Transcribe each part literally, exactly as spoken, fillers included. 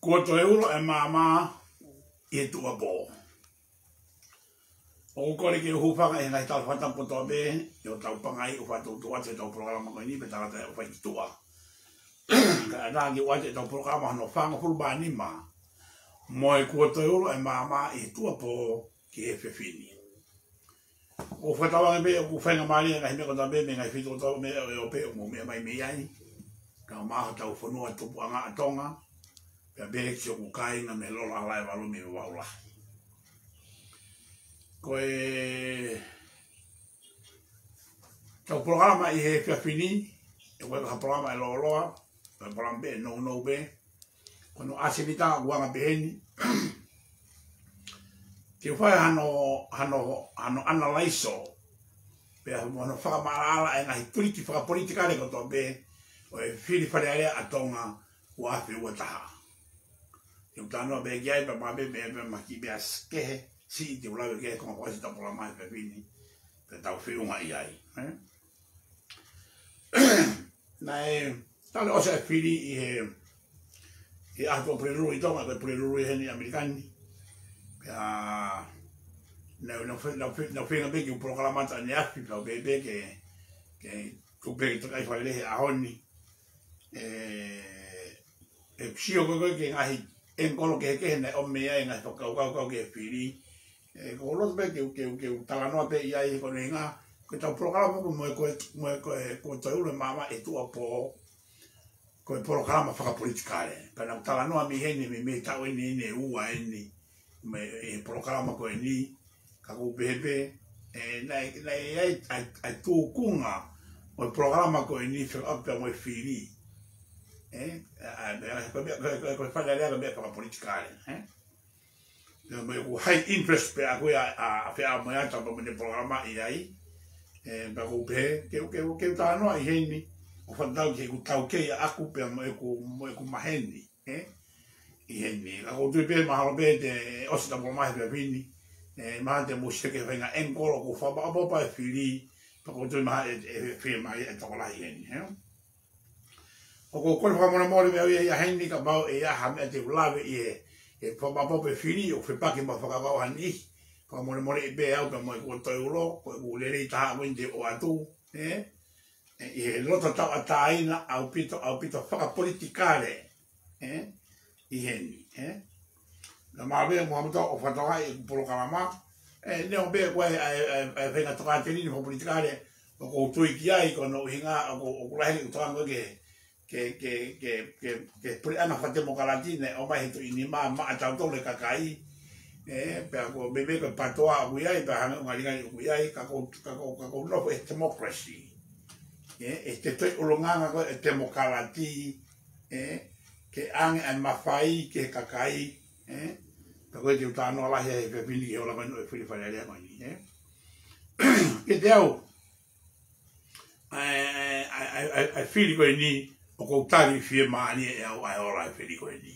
Kuo toe ulo e maama ʻi he tuʻuapō. ʻOku ou kole ke u hūfanga he ngaahi tala fakatapu kotoa pē, ʻi hotau pangai ʻo fakatūtū atu ʻetau polokalama ko eni pe tala ʻoku fai ki tuʻa. Kae ʻatā ke u ʻoatu ʻetau polokalama hono fāngofulu mā nima, mo e Kuo toe ulo e maama ʻi he tuʻuapō ki he efiafi ni. ʻOku ou fakatauange pē ʻoku faingamālie ngaahi meʻa kotoa pē mei he ngaahi feituʻu kotoa pē ʻo e ʻope ʻoku mou meʻa mai mei ai. Kae ʻumaʻā hotau fonua tupuʻanga ʻa Tonga, pea pehē ki hoku kāinga mei Lolo ʻAlā ʻe Valu mei Vavaʻu Lahi. Ko ʻetau polokalama ʻi he efiafi ni, ʻoku ʻikai ko ha polokalama ʻe lōloa, ko e polokalama pē ʻe nounou pē. Ko hono ʻasi ʻeni ʻoku anga peheni. Ke u fai hano, hano, hano ʻanalaiso, pea mo hono fakamaʻalaʻala e ngaahi tuliki fakapolitikale kotoa pē ʻo e fili Fale Alea ʻa Tonga ua afe ua taha. Ke u talanoa pē ki ai, pea maʻu pē, pea, pea maʻu kiʻi meʻa kehe siʻi te u lave ki ai, ko e konga ʻosi ʻetau polokalama he efiafi ni, pea tau feʻunga ʻi ai, ē? Naʻe tali ʻosi e fili ʻi he, ʻi he ʻaho Pulelulu ʻi Tonga, ko e Pulelulu ʻi heni ʻAmelika ni. Pea naʻa, naʻa, naʻa, naʻa feinga pē ke u polokalama atu ʻaneafi, pea u pehē pē ke, ke, ke u pehē ke toki ʻai fakalelei he ʻaho ni. ʻE, ʻe sio ko ē ko ē ki he ngaahi ʻengikolo kehekehe naʻe ʻomai ai e ngaahi fakakaukau ki he fili. ʻE, ʻoku ou loto pē ke u, ke u, ke u talanoa pē ʻi ai he ko e ʻuhinga, ko ʻetau polokalama ko ē mo e, ko e, mo e, ko e, Kuo toe ulo e maama ʻi he tuʻuapō, ko e polokalama fakapolitikale. Pea naʻa ku talanoa mei heni, mei, mei he taʻu ʻeni, ʻeni ʻe ua ʻeni, mei he polokalama ko eni, ka ʻoku ou pehē pē, ē, naʻe, naʻe ʻi ai, ʻa e, ʻa e tūkunga ʻo e polokalama ko eni fekauʻaki pea mo e fili. Ē, ʻa, ʻa, ʻa, ko e meʻa, ko e, ko e, ko e Fale Alea ko e meʻa fakapolitikale, ē? Naʻe ʻomai ʻeku high interest pē ʻaʻaku ia ʻa, ʻa, ʻa fea mo ia tapa mo ne polokalama ʻi ai. Ē, pea ʻoku ou pehē, ke, ke, ke u talanoa ʻi heni, ʻo fakatatau ki heʻeku taukei ʻaʻaku pea mo ʻeku, mo ʻeku maheni, ē? ʻI heni. Ka ʻoku ou tui pē mahalo pē te ʻosi ʻetau polokalama he efiafi ni. Ē, mahalo te mou sio ki he faʻahinga ʻengikolo ʻoku fakamaʻopoʻopo ai e fili, pea ʻoku ou tui mahalo ʻe, ʻe, ʻe fiemaʻu e tokolahi heni, ē? ʻOku ou kole fakamolemole mei au ia ʻi heni kapau ʻe ʻi ai ha meʻa te u lave ʻi he, he fakamaʻopoʻopo e fili ʻoku fepaki mo e fakakaukau ʻa e niʻihi. Fakamolemoleʻi pē au pea mo e Kuo toe ulo, ko ʻeku lelei taha ʻaʻaku ʻeni te u ʻoatu, ē? ʻE, ʻi he loto tauʻatāina ʻaupito, ʻaupito fakapolitikale, ē? ʻI heni, ē? Naʻa mau pē mo hamuta ʻo fakatokangaʻi e polokalama, ē, neongo pē ko e, ʻa e, ʻa e, ʻa e faʻahinga tokāteline fakapolitikale ʻoku ou tui ki ai, ko hono ʻuhinga ʻoku, ʻoku lahi ʻeku tokanga ki he, ki he, ki he, ki he, ki he, ki he puleʻanga fakatemokalati naʻe ʻomai he Tuʻi Nima maʻa tautolu e kakai, ē, pea ko e meimei ko e PATOA ʻoku ʻi ai, pea hangē ʻoku ngalingali ʻoku ʻi ai, ka ʻoku, ka ʻoku, ka ʻoku nofo e democracy. Ē, ʻe te toe ʻulungaanga ko e temokalati, ē, ke ʻange ʻa e mafai ki he kakai, ē, pea ko e te u talanoa lahi ai he efiafi ni ki he ola ko eni ʻo e fili Fale Alea ko eni, ē. Kiate au, ʻa e, ʻa e, ʻa e, ʻa e, ʻa e fili ko eni, ʻoku ou tali fiemālie ʻe au ʻa e ola e fili ko eni.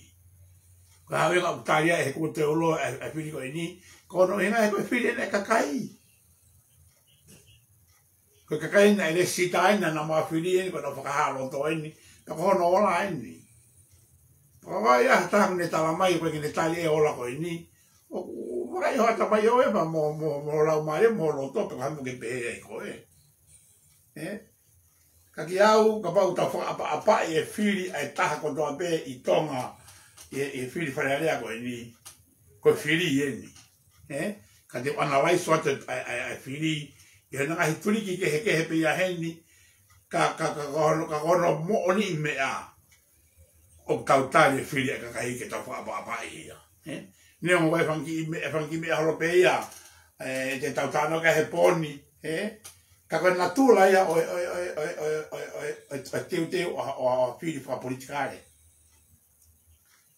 Ko e hā e ʻuhinga ʻoku tali ai he Kuo toe ulo ʻa e, ʻa e fili ko eni, ko hono ʻuhinga he ko e fili ʻeni ʻa e kakai. Ko e kakai naʻe lēsisita ai, naʻa nau maʻu e fili ʻeni, ko ʻenau fakahā loto ʻeni, pea ko hono ola ʻeni. Pea ka ʻi ai ha taha ʻoku ne talamai ʻoku ʻikai ke ne tali e ola ko eni, ʻoku vakai hoʻata mai ʻo e pea mo, mo, mo laumālie, mo loto, pe ko e hā mo ke pehē ai koe. Ē? Ka kiate au, kapau te tau fakaʻapaʻapaʻi e fili ʻa e taha kotoa pē ʻi Tonga, ʻi he, ʻi he fili Fale Alea ko eni, ko e fili ʻeni. Ē? Ka te u ʻanalaiso atu ʻa e, ʻa e, ʻa e fili, ʻi he ngaahi tuliki kehekehe pē ia heni, ka, ka, ka, ka hono, ka hono moʻoniʻi meʻa, ʻoku tau tali e fili ʻa e kakai ke tau fakaʻapaʻapaʻi ia. Ē? Neongo ʻa e fanga kiʻi meʻa, fanga kiʻi meʻa holo pē ia, ē, te tau talanoa ki ai he pō ni, ē? Ka ko e natula ia ʻo e, ʻo e, ʻo e teuteu ʻo, ʻo, ʻo fili fakapolitikale.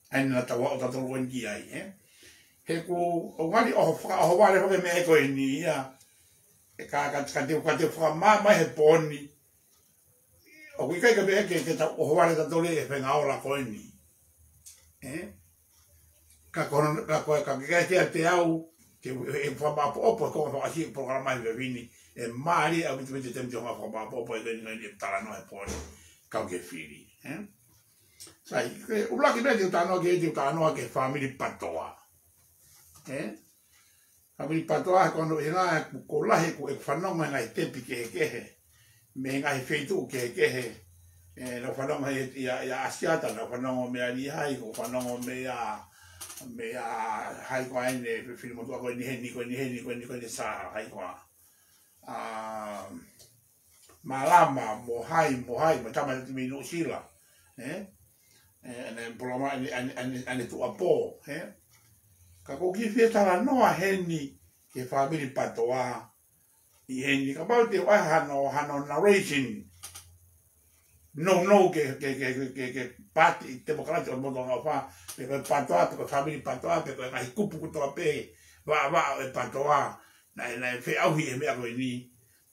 ʻA ena naʻa tau aʻu tautolu eni ki ai, ē? He ʻoku, ʻoku ngali ʻoho faka-, ʻohovale fakameʻa ko eni ia, ē, ka, ka, ka te, ka te fakamāmā he pō ni, ʻoku ʻikai ke pehē ke, ke tau ʻohovale tautolu he faʻahinga ola ko eni. Ē? Ka ko hono, ka ko e, ka ʻikai ke ʻiate au, ke, ʻe fakamaʻopoʻopo, ko e fakaʻosi e polokalama he efiafi ni, ʻe mālie ʻaupito mei te temi te u hanga fakamaʻopoʻopo e ko eni, ko eni e talanoa he pō ni, kau ki he fili. Ē? Sai, ke ʻuluaki meʻa te u talanoa ki ai, te u talanoa ki he fāmili Patoa. Ē? Fāmili Patoa, ko hono ʻuhinga, ko e lahi ʻeku fanongo he ngaahi tepi kehekehe, mei he ngaahi feituʻu kehekehe. Ē, naʻá ku fanongo he, ʻia, ʻia ʻAsiata, naʻá ku fanongo meia Lihai, ko e fanongo meia, meia hai ko eni, fili motuʻa ko eni heni, ko eni heni, ko eni, ko eni Sā, hai ko ā. ʻA, Malama, mo hai, mo hai, mo e tama mei Nuʻusila. Ē? Ē, ʻene polokalama, ʻene, ʻene, ʻene, ʻene tuʻuapō, ē? Ka ʻoku ou kiʻi fie talanoa heni ki he fāmili Patoa ʻi heni, kapau te u ʻai hano, hano narration nounou ki he, ki he, ki he, ki he, ki he paati Temokalati ʻo Motuʻa Ngeʻofa, pe ko e Patoa, pe ko e fāmili Patoa, pe ko e ngaahi kupu kotoa pē, vaʻa, vaʻa ʻo e Patoa, naʻe, naʻe feʻauhi e meʻa ko eni,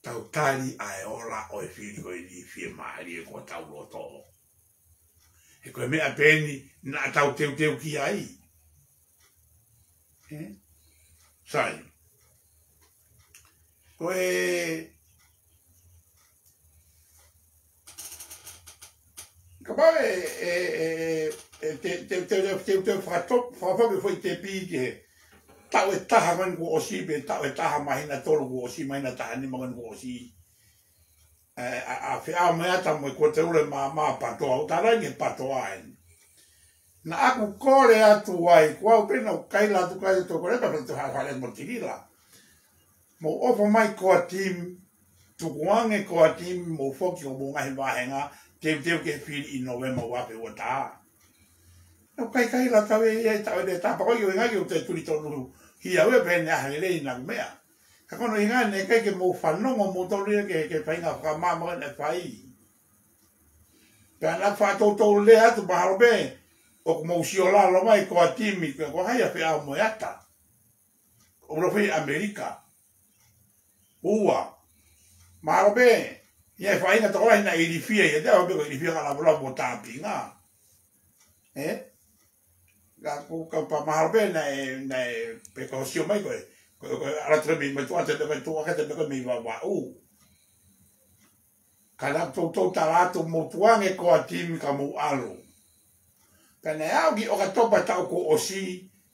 tau tali ʻa e ola ʻo e fili ko eni, fiemālie ko hotau loto. He ko e meʻa pē eni naʻa tau teuteu ki ai. Ē? Sai. Ko e, kapau ʻe, ʻe, ʻe, ʻe, te, te, te, te, te, te fakato-, fakafoki foʻi tepi ki he taʻu ʻe taha ko eni kuo ʻosi, pe taʻu ʻe taha māhina tolu kuo ʻosi, māhina taha nima ko eni kuo ʻosi. Ē, ʻa, ʻa Feʻaomoeata mo e Kuoteule Māmā Patoa, ʻo tala ʻe he Patoa eni. Naʻá ku kole atu ai, ko au pē naʻá ku kaila atu ki ai ʻo kole pē ʻa Feʻaomoeata mo Tilila. Mou ʻofa mai Koa Team, tukuange Koa Team, mou foki ki homou ngaahi vāhenga, teuteu ki he fili ʻi Nōvema ua afe ua taha. Naʻá ku kaikaila atu ia ʻi he taʻu ʻe taha pē ko ē, ʻo ʻuhinga ke u te tuli tonu hia ue pē ne ʻaha lelei naʻá ku meʻa. Ka ko hono ʻuhinga naʻe ʻikai ke mou fanongo moutolu ia ki he, ki he faʻahinga fakamaama naʻe fai. Pea naʻá ku fakatoutou lea atu mahalo pē ʻoku mou sio lalo mai Koa Team, ko hai ʻa Feʻaomoeata. ʻOku nofo ʻi ʻAmelika. Ua. Mahalo pē, ʻi ai e faʻahinga tokolahi naʻe ilifia, ʻi ai e tau pē ko e ilifia ka lavolavo mo tāpinga. Ē? Ka ko, ka pea mahalo pē naʻe, naʻe, pe ko e sio mai ko ē, ko e, ko e ʻalu atu mei, mei tuʻa atu, mei tuʻa atu, mei, mei Vavaʻu. Ka naʻá ku toutou tala atu mou tukuange Koa Team ka mou ʻalu. Pea naʻe aʻu ki ʻOkatopa taʻu kuo ʻosi,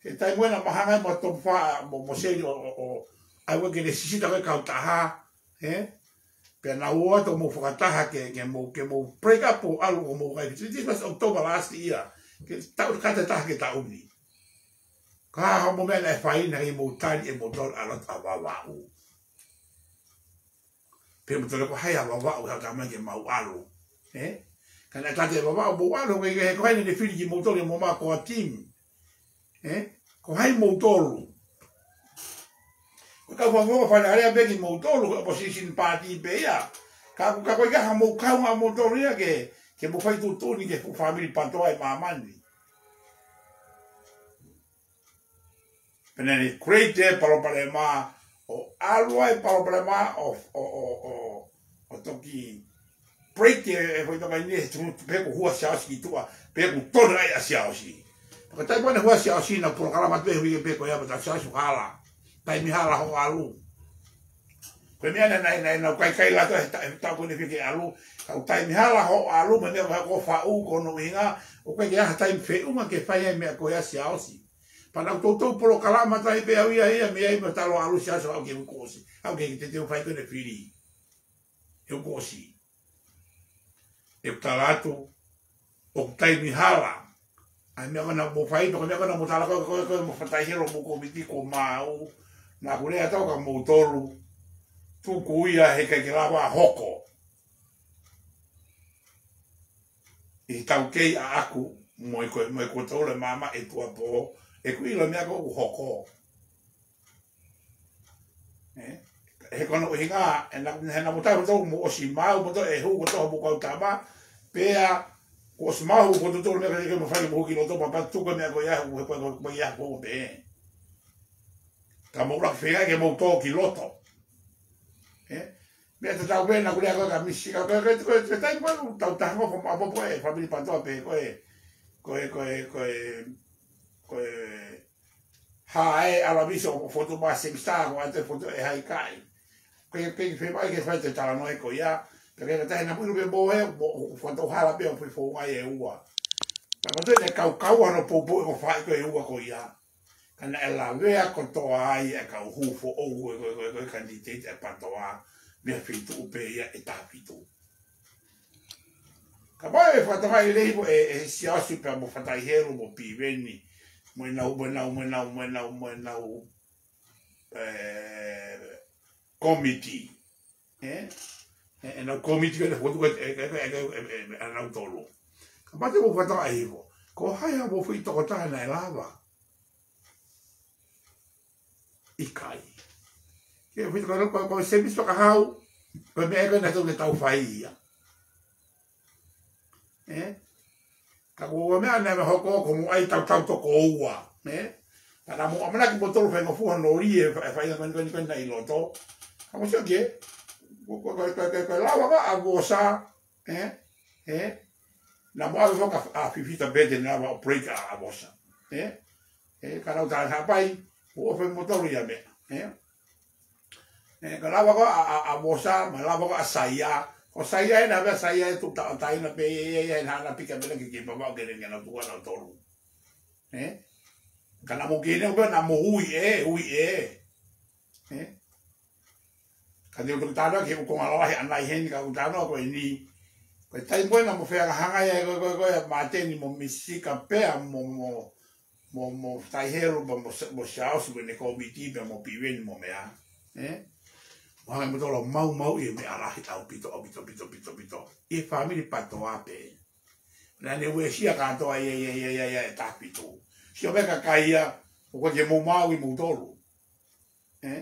he taimi ko ē naʻá ma hanga ai mo Topufā mo, mo Seli ʻo, ʻo, ʻo, ʻai ua ke ne sisita ko e kautaha, ē? Pea naʻá ku ō atu mou fakataha ke, ke mou, ke mou break up ʻo ʻalu ʻo mou kai. This was October last year. Ke taʻu, kātaki taha ki he taʻu ni. Ka ko e hā hoʻomou meʻa naʻe fai naʻe ʻikai mou tali ʻe moutolu ʻalu atu ʻa Vavaʻu. Pea mou tala ko hai ʻa Vavaʻu, haʻu mai ke mau ʻalu. Ē? Ka naʻe tali ʻe Vavaʻu, mou ʻalu, ko e, ko hai naʻá ne fili kimoutolu ke mou ō mai Koa Team. Ē? Ko hai moutolu. Ko e kau Fakafofonga Fale Alea pē kimoutolu, ko e opposition party pē ia. Ka ko, ka ko e ʻikai haʻamou kaunga ʻamoutolu ia ke, ke mou fai tuʻutuʻuni ki he fuʻu fāmili Patoa ʻi māmani. Pea naʻá ne create e palopalema, ʻo ʻalu ai e palopalema, ʻo, ʻo, ʻo, ʻo, ʻo toki break e, e foʻi toka ʻi he tuʻu, pe ko Hua Siaosi ki tuʻa, pe ko tonu ai ʻa Siaosi. Ko e taimi ko ē naʻe Hua Siaosi naʻá ku polokalama atu pē hui pē ko ia pea ta Siaosi hala. Taimi hala hoʻo ʻalu. Ko e meʻa naʻe, naʻe, naʻe, naʻá ku kaikaila atu he ta-, he taʻu ko eni fika ke ʻalu. Ka ko e taimi hala hoʻo ʻalu, mo e meʻa ko ē ko e faʻu ko hono ʻuhinga, ʻoku ʻikai ke ʻi ai ha taimi feʻunga ke fai ai e meʻa ko ia Siaosi. Pea naʻá ku toutou polokalama atu ai pē au ia, ia, mei ai mo e tala ʻalu Siaosi ʻo aʻu ki he uike kuo ʻosi. Aʻu ki he te teu fai ko ē ne fili. He uike kuo ʻosi. ʻOku tala atu, ʻoku taimi hala. ʻA e meʻa ko ē naʻa mou fai, ko e meʻa ko ē naʻa mou tala ko ē, ko e, ko e mou fakatai helo mo e kōmiti ko ē maʻu. Naʻá ku lea atu kia moutolu. Tuku ia he ʻikai ke lava hoko. ʻI he taukei ʻaʻaku, mo e ko, mo e ko tau le māmā ʻi tuʻa pō, ʻeku ʻilo e meʻa ko ē ʻoku hoko. Ē? He ko hono ʻuhinga, he naʻa, he naʻa mou tala atu mou ʻosi maʻu, mou tala ʻe hū kotoa hoʻomou kau tama, pea kuo ʻosi maʻu, kuo toutou meʻa ke mou fai mou hū ki loto, pea patu ko e meʻa ko ia, he ko e, ko e, ko e ia ko pē. Ka mou laka feinga ke mou tō ki loto. Ē? Meʻa tatau pē naʻá ku lea ko ē kia Misi, ka ko e, ko e, ko e, ko e taimi ko ē ʻoku tau taha ngofa mo ʻapopo e fāmili Patoa pē, ko e, ko e, ko e, ko e, ko e, Haʻae ʻAlavisa ʻo fotu mā Sangster, ko ʻete fotu ʻe hai kai. Ko e, ko e fēfē ke fai e talanoa ko ia, pea ko e taha naʻa mou ʻilo pē mo e, mo, ʻoku fotu hala pē ʻo fai founga ʻe ua. Ka ko e toe ne kaukau ano poupou e ko fai ko e ua ko ia. Ka naʻe lavea kotoa ai e kau hū foʻou ko e, ko e, ko e, ko e kanititeiti e PATOA, mei he feituʻu pē ia ʻe taha fitu. Ka mai e fakatamaʻi lei mo e, e Siaosi pea mo Fatai Helu mo Piveni, mo e nau, mo e nau, mo e nau, mo e nau, mo e nau, e, kōmiti. E? E, e nau kōmiti ko e fotu ko e, e, e, e, e, e, e, e nau tolu. Ka mate mo fakatamaʻi hifo. Ko hai ha mo fui tokotaha naʻe lava. ʻIkai. Ke fui tokotaha ko, ko Semisi Fakahau, ko e meʻa ko e naʻe tau ke tau fai ia. E? Ka ko e meʻa naʻe hoko ko mo ai tautau toko ua. E? Ka naʻa mo ʻamanaki mo tolu fai ngofua no lie, fa-, fai ngofua ni, ni, ni, ni, ʻi loto. Ka mo sio ke, ko, ko, ko, ko, ko, ko lava ka a vosa, e? E? Naʻa mo ʻave foka a fifita pete naʻa mo break a, a vosa. E? E, ka nau tā hapai, o fai mo tolu ia meʻa. E? E, ka lava ko a, a, a vosa, ma lava ko a saia. Ko saia e na vea saia e tu ta, taina pē, e, e, e, na, na pika pē na ke, ke papa o ke renga na tua na tolu. E? Ka na mo ke ne, o pē na mo ui e, ui e. E? Ka te uto tāna ke uko ngalo ahi anai heni ka uto tāna ko e ni. Ko e taimi ko e na mo fea ka hanga ia ko, ko, ko e Mateni mo Misika pea mo, mo, mo, mo Fatai Helu, mo, mo, mo Siaosi, mo ne kōmiti, pea mo Piveni, mo meʻa. E? Mo hanga mo tolo mau mau i meʻa lahi ʻaupito, ʻaupito, pito, pito, pito. ʻI he fāmili PATOA pē. Naʻa ne uesia kātoa ia, ia, ia, ia, ia, e taha fitu. Sio me ka kai ia, o ko ke mo mau i mo tolu. E?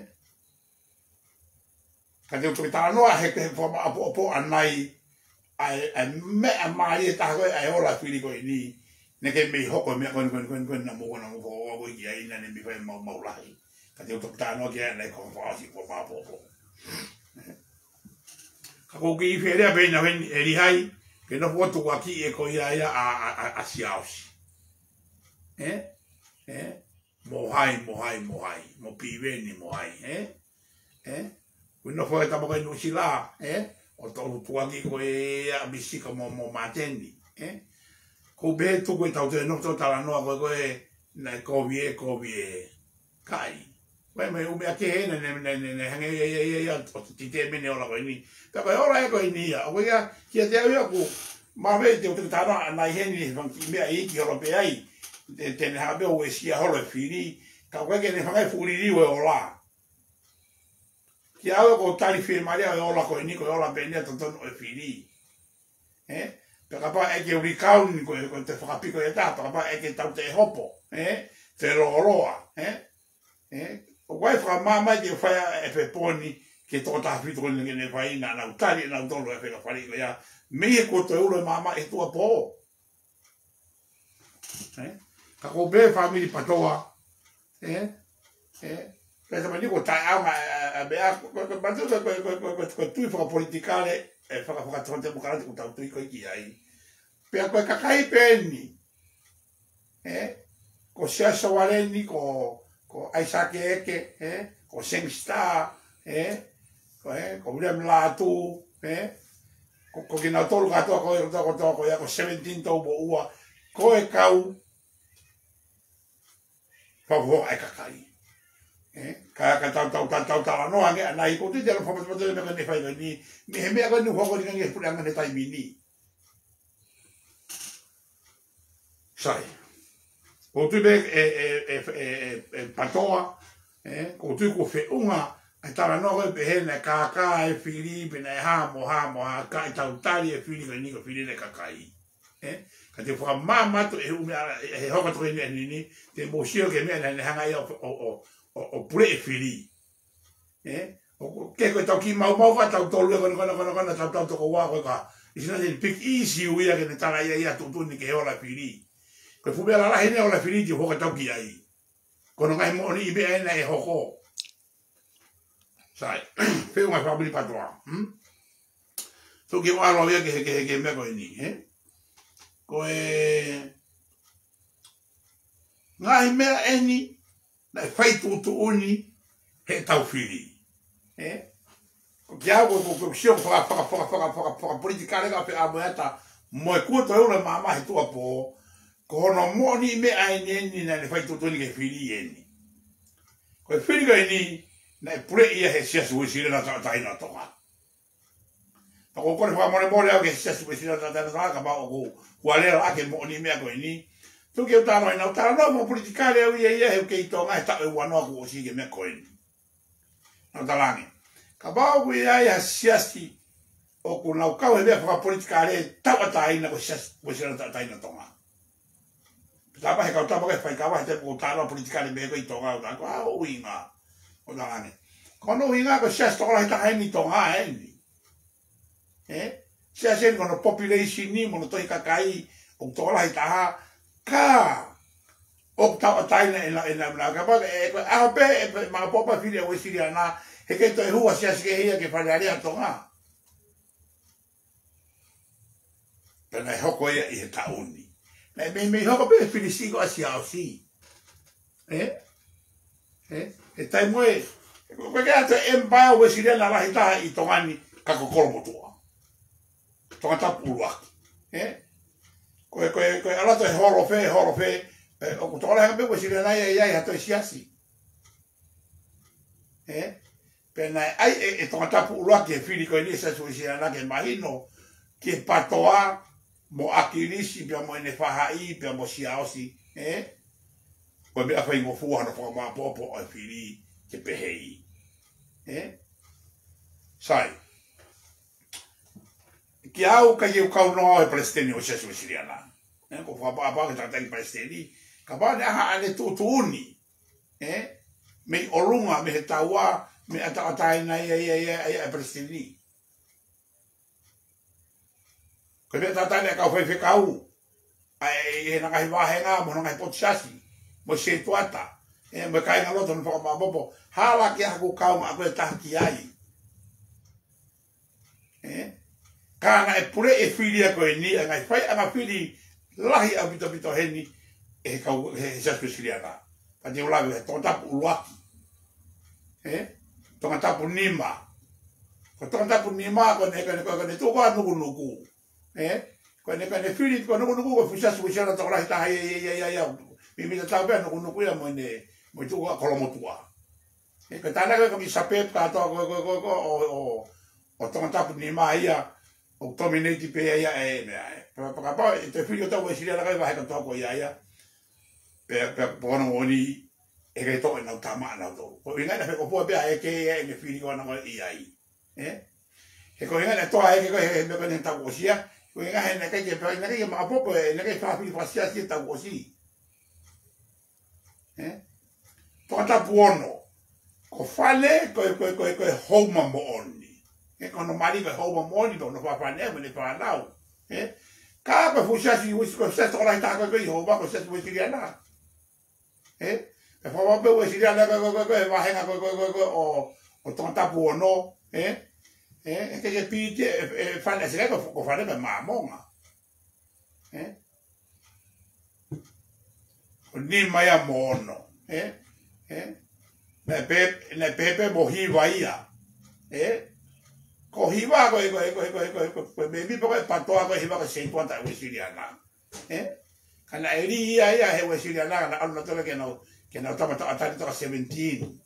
Ka te u toki talanoa he, he fua ma apo, apo anai, ai, ai meʻa mālie taha ko e, ai ola fili ko eni, ne ke mei hoko meʻa ko eni, ko eni, ko eni, ko eni, na mo, na mo, ko, ko, ko, ki ai, na ne mei fai mau, mau lahi. Ka te u toki talanoa ki ai, na ko fua si, fua ma apo, apo. Ka ko ki fere a pena wen, e Lihai, ke na fua tu wa ki e ko ia, ia, a, a, a, a Siaosi. E? E? Mo hai, mo hai, mo hai, mo Piveni, mo hai, e? E? Ko e nofo e tama ko e Nuʻusila, e? ʻO tolu tuangi ko e a Misika mo, mo Mateni, e? Ko e pē tuku e tau te nofo tau talanoa ko e, ko e, naʻe kovi e, kovi e, kai. Ko e mai umi ake he, ne, ne, ne, ne, ne, hangē ia, ia, ia, ia, ʻo te te mene ola ko eni. Pea ko e ola e ko eni ia, ʻo ko ia, kia te au ia ku, ma vei te u te talanoa anai heni, he fanga kiʻi meʻa ʻi ki holo pē ai. Te, te ne hanga pē ʻo uesia holo e fili, ka ko e ke ne fanga e fulili ʻo e ola. Ki au ko tali fie malia ʻo e ola ko eni ko e ola pē eni ʻa totonu ʻo e fili. E? Pea kapau ʻe ke uli kauni ko e, ko e te fakapiko e ta, pea kapau ʻe ke tau te hopo, e? Te loloa, e? E? ʻO ko e fakamāmai ke fai e peponi, ke toko taha fitu ko eni ke ne fai na, nau tali, nau tolo e fekafali ko ia, mei he ko toe ulo e māmā e tuʻa pō. E? Ka ko pē fāmili PATOA, e? E? Pea tamani ko tae ama, e, e, e, ko, ko, ko, ko, ko, ko, ko, ko tui fakapolitikale, e, faka, faka, faka, temokalati ko tau tui ko ki ai. Pea ko e kakai pē eni, e? Ko Siaosi Sovaleni, ko, ko ʻAisake Eke, e? Ko Seng Star, e? Ko, e? Ko William Lātū, e? Ko, ko kinautolu kātoa ko, ko, ko, ko, ko, ia ko seventeen tau mo ua, ko e kau fakafofonga e kakai. E? Ka, ka tau, tau, tau, tau talanoa ange, anai ko te te alo fakamatapata me ka ne fai ko eni, mei he meʻa ko eni hoko ni ka nge puleʻanga he taimi ni. Sai. Ko tui me e, e, e, e, e, e PATOA, e, ko tui ko feʻunga, e talanoa ko e pehē naʻe kākā e fili, pe naʻe hā mo hā mo hā, ka e tau tali e fili ko eni ko fili naʻe kakai. E, ka te fakamāmā atu e ʻume a, e, e hoko toke ni, ni, ni, te mo sio ke meʻa naʻe, naʻe hanga ia ʻo, ʻo, ʻo, ʻo, ʻo pule e fili. E, ʻo, ʻo, ke ko e tau ki mau mau ka tau tolu ia, kona, kona, kona, kona, tau, tau toko ua ko e ka. It's not a big issue ia ke ne tala ia, ia tuʻutuʻuni ke ola fili. Ko e fuʻu meʻa lalahi ne ola fili te hoko tau ki ai. Ko hono ngaahi moʻoni ʻi meʻa ena e hoko. Sai, feʻunga fāmili PATOA. Hmm? Tō ke ʻoalo ia ke, ke, ke meʻa ko eni, he? Ko e ngaahi meʻa eni, naʻe fai tuʻutuʻuni, he tau fili. He? Ko kia ko, ko, ko sio faka, faka, faka, faka, faka, faka politikale ka pe a mo e ata, mo e kua toe ula māmā he tuʻa pō, Ko hono moʻoni meʻa eni eni naʻe fai tuʻutuʻuni ke fili eni. Ko e fili ko eni, naʻe puleʻi ia he Siasi Uēsiliana Tauʻatāina ʻo Tonga. Pea ʻoku ou kole fakamolemole au ki he Siasi Uēsiliana Tauʻatāina ʻo Tonga, kapau ʻoku ou lea ʻaki e moʻoni meʻa ko eni. Tuku ke u talanoa, ʻi heʻeku talanoa mo e politikale au ia ia he ʻoku kei Tonga he taʻu ʻe uanoa kuo ʻosi ki he meʻa ko eni. Naʻa ku talaange, kapau ʻoku ʻi ai ha siasi ʻoku nau kau he meʻa fakapolitikale tauʻatāina, ko e Siasi Uēsiliana Tauʻatāina ʻo Tonga. Pea tā mai he kau tama ko e faikava he taimi ʻoku ou talanoa politikale mei he ko ē ʻi Tonga, ʻo tā ko e ʻuhinga ʻoku ou talaange. Ko hono ʻuhinga ko e siasi tokolahi taha eni ʻi Tonga eni. Ē? Siasi eni ko hono population ni mo hono tohi kakai ʻoku tokolahi taha, ka ʻoku tauʻatāina ʻena, ʻena, ʻena, kapau ʻe, ko e ʻaho pē ʻe, pē maʻopoʻopo e fili ʻa e Uēsiliana, he ʻikai toe hū ha siasi kehe ia ki he Fale Alea ʻo Tonga. Pea naʻe hoko ia ʻi he taʻu ni. Naʻe meimei hoko pē e fili siʻi ko ē ʻa Siaosi. Ē? Ē? He taimi ē, ko e, ko e kei ʻatu e empire Uēsiliana lahi taha ʻi Tonga ni, ka ko Kolomotuʻa. Tongatapu ʻUluaki. Ē? Ko e, ko e, ko e ʻalu atu e holo fē, holo fē, ē, ʻoku tokolahi ange pē Uēsiliana ia ʻi ai ha toe siasi. Ē? Pea naʻe ʻai ʻe, ʻe Tongatapu ʻUluaki e fili ko eni ʻa e Siasi Uēsiliana ke mahino ki he PATOA mo ʻAkilisi pea mo ʻene faʻahi pea mo Siaosi, ē? Ko e meʻa faingofua hono fakamaʻopoʻopo ʻo e fili ke pehē. Ē? Sai. Kiate au ʻikai ke u kau noa au he palesiteni ʻo e Siasi Uēsiliana. Ē, ʻoku ou fakaʻapaʻapa ki he tangataʻeiki palesiteni, kapau naʻe ʻi ai haʻane tuʻutuʻuni, ē, mei ʻolunga, mei he taua, mei he ʻataʻatā ʻa e, ʻa e, ʻa e, ʻa e palesiteni. Ko e meʻa tatau eni ʻa e kau faifekau, ʻa e, ʻi he ngaahi vāhenga, mo e ngaahi potu siasi, mo e setuata, ē, mo e kāingalotu hono fakamaʻopoʻopo, hala ke ʻi ai haku kaungā ako ʻe taha ki ai. Ē? Ka naʻe puleʻi e fili ia ko eni, ʻa e ngaahi faiʻanga fili lahi ʻaupito ʻaupito heni, ʻe he kau, he, he Siasi Uēsiliana. Pea te u lave he Tongatapu ʻUluaki. Ē? Tongatapu Nima. Ko Tongatapu Nima, ko ʻene, ko ʻene, ko ʻene tuʻu ko ē ʻa Nukunuku. Ē? Ko ʻene, ko ʻene fili ko Nukunuku, ko e fuʻu siasi Uēsiliana tokolahi taha ia, ia, ia, ia, ia. Meimei tatau pē ʻa Nukunuku ia mo ʻene, mo e tuʻu ko ē ʻa Kolomotuʻa. Ē, ko e tānaki ko ē kau misa pē kātoa ko ē, ko ē, ko ē, ko ē, ʻo, ʻo, ʻo Tongatapu Nima ia, ʻoku dominate pē ia ʻe he meʻa, ē. Pea, pea kapau ʻe toe fili ʻo tau Uēsiliana kae vahe kātoa ko ia ia. Pea, pea, pea ko hono moʻoni, ʻe ʻikai toe ʻenau tama ʻanautolu. Ko e ʻuhinga naʻe fekopua pē ʻa e ʻeke ia ʻene fili ko ē naʻe ʻi ai. Ē? He ko e ʻuhinga naʻe toa ʻeke ko ē he, he meʻa ko eni he taʻu kuo ʻosi ia. Ko e ʻuhinga he naʻe ʻikai ke, pea naʻe ʻikai ke maʻopoʻopo, ē, naʻe ʻikai fafili fasiasi he taʻu kuo ʻosi. Ē? Tongatapu Ono. Ko Fane, ko e, ko e, ko e, ko e houma moʻoni. Ē, ko hono mali ko e houma moʻoni, ko hono fafane, mo ʻene fānau. Ē? Ka ko e fuʻu siasi, Uēsi-, ko e siasi tokolahi taha ko ē ʻi houma, ko e Siasi Uēsiliana. Ē? Pea fakapapau pē Uēsiliana ko e, ko e, ko e, ko e vāhenga ko e, ko e, ko e, ko e, ʻo, ʻo Tongatapu Ono. Ē? Ē, ʻe ke, ke piti, ē, ē, Fane, ʻe sike ko, ko Fane ko e Māmonga. Ē? Ko Nima ia mo Ono. Ē? Ē? Naʻe pē, naʻe pehē pē mo Hiva ia. Ē? Ko Hiva ko e, ko e, ko e mēmipa ko ē ʻo e PATOA ko ē Hiva ko e setuata Uēsiliana. Ē? Ka naʻe lī ia ia he Uēsiliana, ka naʻe ʻalu nautolu ke nau, ke nau tama tauʻatāina ʻo Tonga seventeen.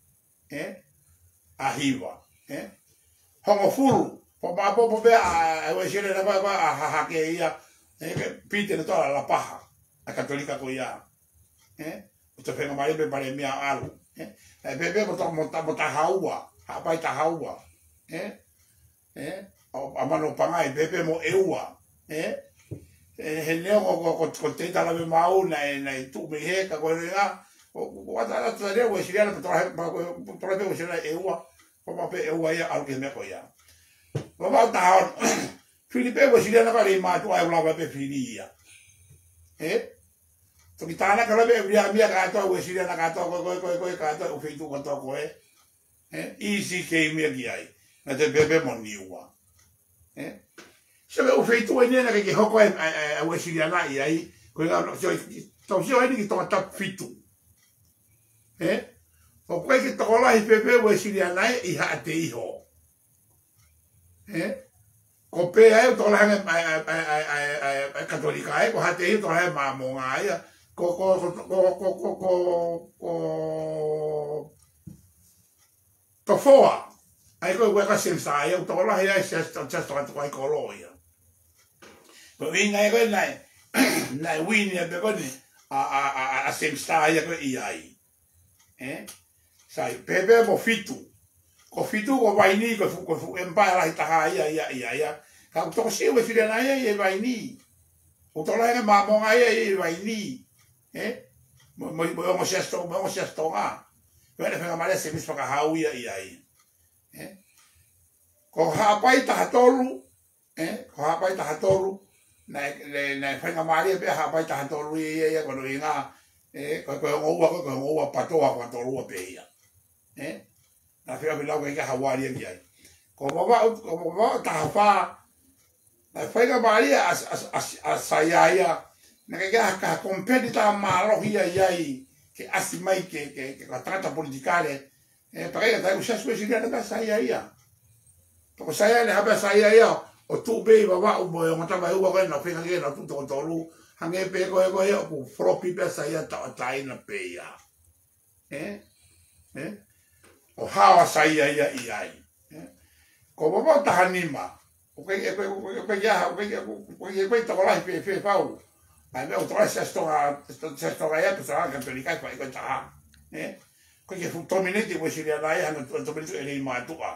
Ē? ʻA Hiva. Ē? Hongofulu. Pea maʻopoʻopo pē ʻa, ʻa Uēsiliana ko ē, ko ē ʻa Hahake ia. Ē, ke piti nautolu ʻa Lapaha. ʻA e Katolika ko ia. Ē? ʻO te fenga mai pē Palēmia ʻalu. Ē? Ē, pehē pē mo Ta-, mo Ta-, mo Tahaua. Haʻapai Tahaua. Ē? Ē? ʻO, ʻa Manopangai, pehē pē mo ʻEua. Ē? Ē, he neongo ko, ko, ko, ko Teitei Lavemaau naʻe, naʻe tuʻu mei hē, ka ko e ʻuhinga, ʻo, ʻo, ʻo ʻata, ʻata, ʻata lea Uēsiliana, pea tokolahi, pea ko, tokolahi pē Uēsiliana ʻEua, pea maʻu pē ʻEua ia, ʻalu ki he meʻa ko ia. Pea maʻu taha ono, fili pē Uēsiliana ka lei mātuʻa ʻe lava pē fili ia. Ē? Toki tānaki leva ʻe Viliami ia kātoa, Uēsiliana kātoa, ko, ko, ko, ko, kātoa, ʻū feituʻu kātoa ko ē. Ē, E C K mia ki ai. Naʻe toe pehē pē mo Niua. Ē? Sio ki he ʻū feituʻu eni naʻe ʻikai ke hoko ai ʻa e, ʻa e, ʻa e Uēsiliana ʻi ai. Ko e ʻuhinga, sio, tau sio eni ki Tongatapu fitu. Ē? ʻOku ʻikai ke tokolahi pē pē Uēsiliana ʻi Haʻateiho. Ē? Ko Pea ʻoku tokolahi ange ʻa e, ʻa e, ʻa e Katolika, ʻa e, ko Haʻateihi ʻoku tokolahi ange Māmonga ia. Ko, ko, ko Tofoa, ʻa e ko e, ko e ka James ia, ʻoku tokolahi ai Siasi, Siasi Tonga Tukuaikolo ia. Ko e ʻuhinga ia ko ē naʻe, naʻe wini ʻa e pē ko eni, ʻa, ʻa, ʻa, ʻa, ʻa James ia ko ē ʻi ai. Ē? Sai, pehē pē mo Fitu. Ko Fitu, ko Vainī, ko e fuʻu, ko e fuʻu empire lahi taha ia, ia, ia, ia. Ka ʻoku tokosiʻi Uēsiliana ia, ia ʻi Vainī. ʻOku tokolahi ange Māmonga ia, ia ʻi Vainī. Ē? Mo, mo, mo e ongo Siasi Tonga, mo e ongo Siasi Tonga. Ko ʻene faingamālie Semisi Fakahau ia ʻi ai. Ē? Ko Haʻapai taha tolu, ē? Ko Haʻapai taha tolu, naʻe, naʻe, naʻe faingamālie pē Haʻapai taha tolu ia, ia, ia, ko hono ʻuhinga, ē, ko, ko e ongo ua, ko, ko e ongo ua PATOA, ko e tolu ua pē ia. Ē? Naʻe fia pē lau ke ʻikai ha uali ia ki ai. Ko Vavaʻu, ko Vavaʻu taha fā, naʻe faingamālie ʻa, ʻa, ʻa, ʻa Saia ia, naʻe ʻikai ke ʻi ai ha competitor mālohi ia ʻi ai, ke ʻasi mai ke, ke, ke ko ha tangata politikale, ē, pea ʻikai ke tau Siasi Uēsiliana pē ʻa Saia ia. Pea ko Saia naʻe haʻu pē ʻa Saia ia, ʻo tuʻu pē ʻi Vavaʻu mo e ongo tama ʻe ua ko ē naʻe feinga ke nau tuʻu toko tolu, hangē pē ko e, ko e ʻoku floppy pē ʻa Saia tauʻatāina pē ia. Ē? Ē? ʻO hao ʻa Saia ia ʻi ai. Ē? Ko Vavaʻu taha nima. ʻOku ʻikai, ʻoku ʻikai, ʻoku ʻikai, ʻoku ʻikai, ʻoku ʻikai, ʻoku ʻikai tokolahi fēfē fau. ʻA e meʻa ʻoku tokolahi Siasi Tonga, Siasi Tonga ia, pe Siasi Tonga Katolika, ʻikai ko e taha. Ē? ʻOku ʻikai ke fuʻu dominate Uēsiliana ia, hangē ʻoku dominate ʻe Leimātuʻa.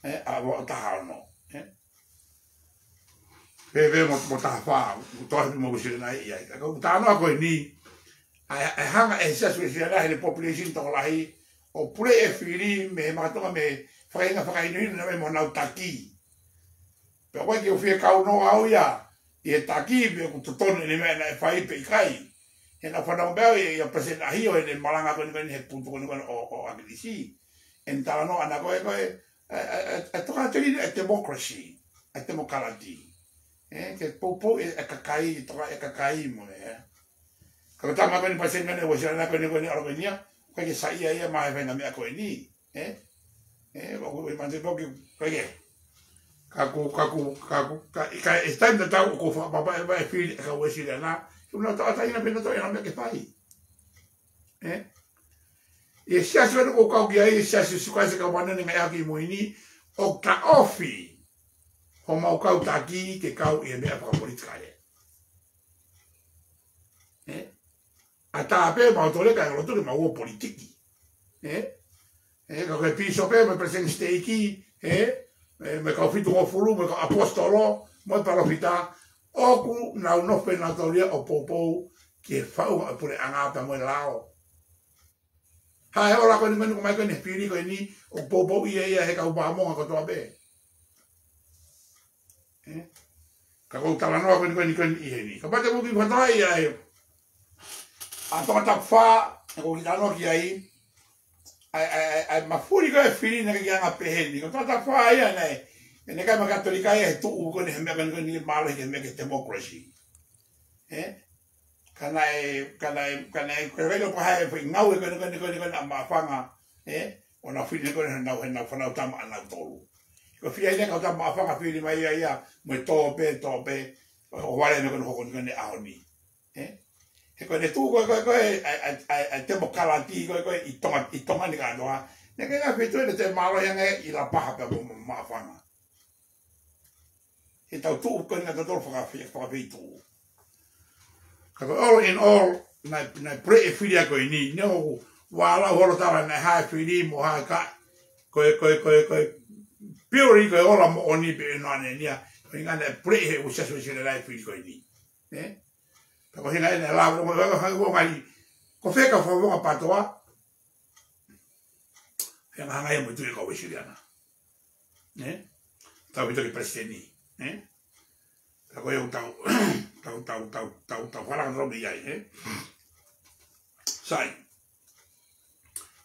Ē? ʻA Vavaʻu taha ono. Ē? Pehē mo, mo taha fā, ʻoku tokolahi mo Uēsiliana ia ʻi ai. Ka ko e talanoa ko eni, ʻa e, ʻa e hanga ʻe he Siasi Uēsiliana heʻene population tokolahi, ʻo puleʻi e fili mei he makatuʻunga mei he fakaʻuhinga fakahinohino naʻe ʻomai mo honau taki. Pea ʻoku ʻikai ke u fie kaunoa au ia ʻi he taki pe ʻoku totonu ʻene meʻa naʻe fai pe ʻikai. He naʻa ku fanongo pē au ia ʻa Palesiteni ʻAhio heʻene malanga ko eni ko eni he putu ko eni ko eni ʻo, ʻo ʻAkilisi. ʻEne talanoa ʻana ko ē, ko e, ʻa e, ʻa e, ʻa e, ʻa e tokāteline ʻa e democracy, ʻa e temokalati. Ē, ke poupou e, e kakai, toka e kakai mo e, ē. Ka ko e tama ko eni Palesiteni ko eni Uēsiliana ko eni ko eni ʻa e ʻAlo ko eni ia, ʻoku ʻikai ke saiʻia ia maʻa e faʻahinga meʻa ko eni. Ē? Ē, ʻoku ou manatu pē ʻoku ʻikai ke. Ka ʻoku, ka ʻoku, ka ʻoku, ka, ka ʻi he taimi tatau ʻoku ou fakapapauʻi ʻe fili ʻa e kau Uēsiliana, ke nau tauʻatāina pē nautolu ʻenau meʻa ke fai. Ē? ʻI he siasi ʻoku ou kau ki ai, ʻi he Siasi ʻo Sīsū Kalaisi ʻo e Kau Māʻoniʻoni ʻi he Ngaahi ʻAho Kimui Ni, ʻoku taʻofi homau kau taki ke kau ʻi he meʻa fakapolitikale. Ē? ʻAtā pē mautolu ia kae lotu ke mau ō ʻo politiki. Ē? Ē, ka ko e pīsope mo e palesiteni siteiki, ē? Ē, mo e kau fitungofulu, mo e kau ʻaposetolo, mo e palōfita, ʻoku nau nofo pē nautolu ia ʻo poupou ki he faʻunga ʻo e puleʻanga pea mo e lao. Haʻu e ola ko eni ko eni ko mai ko eni he fili ko eni ʻoku poupouʻi ia ʻe he kau Māmonga kotoa pē. Ē? Ka ʻoku ou talanoa ko eni ko eni ko eni ʻi heni. Kapau te mou kiʻi fakatokangaʻi ʻa e, ʻa Tongatapu fā, ʻoku ou kiʻi talanoa ki ai, ʻa e, ʻa e, ʻa e, ʻa e mafuli ko ē fili naʻe ʻikai ke anga pehē ni. Ko Tongatapu fā ia naʻe, ʻene kai ma Katolika ia he tuʻu ko eni he meʻa ko eni ko eni mālohi ke meʻa ke democracy. Ē? Ka naʻe, ka naʻe, ka naʻe, ka naʻe, ka naʻe, ka naʻe, ka naʻe, ka naʻe, ka naʻe, ka naʻe, ka naʻe, ʻa Maʻufanga, ē? ʻO nau fili ko ē heʻenau, heʻenau fānau tama ʻanautolu. Ko e fili ʻa e kau tama Maʻufanga fili mai ia ia, mo e tō pē, tō pē, ʻo vale me ko eni hoko ni ko eni ʻaho ni. Ē? He ko ʻene tuʻu ko ē, ko ē, ko ē, ʻa e, ʻa e, ʻa e, ʻa e temokalati ko ē, ko ē, ʻi Tonga, ʻi Tonga ni kātoa. Naʻe ʻikai ke fitu ʻene toe mālohi ange ʻi Lapaha pea mo, mo Maʻufanga. He tau tuʻu ko eni naʻa tau fakafe-, fakafeituʻu. Ka ko e all in all, naʻe, naʻe puleʻi e fili ia ko eni, neongo ʻoku ʻalu holo tala naʻe haʻu e fili mo haʻu e kaʻi, ko e, ko e, ko e, ko e, purely ko e ola moʻoni pē ʻe nau ʻanenia, ko e ʻuhinga naʻe puleʻi ʻe he Siasi Uēsiliana e fili ko eni. Ē? Ka ko e ʻuhinga ʻeni ʻa e lao, ko e, ko e, ko e, ko e, ko e fē kau fakafofonga PATOA, he hanga ia mo e tui ʻa e kau Uēsiliana. Ē? Tau hito ki palesiteni. Ē? Ka ko e ʻoku tau, tau, tau, tau, tau, tau falanga tau mei ai, ē? Sai.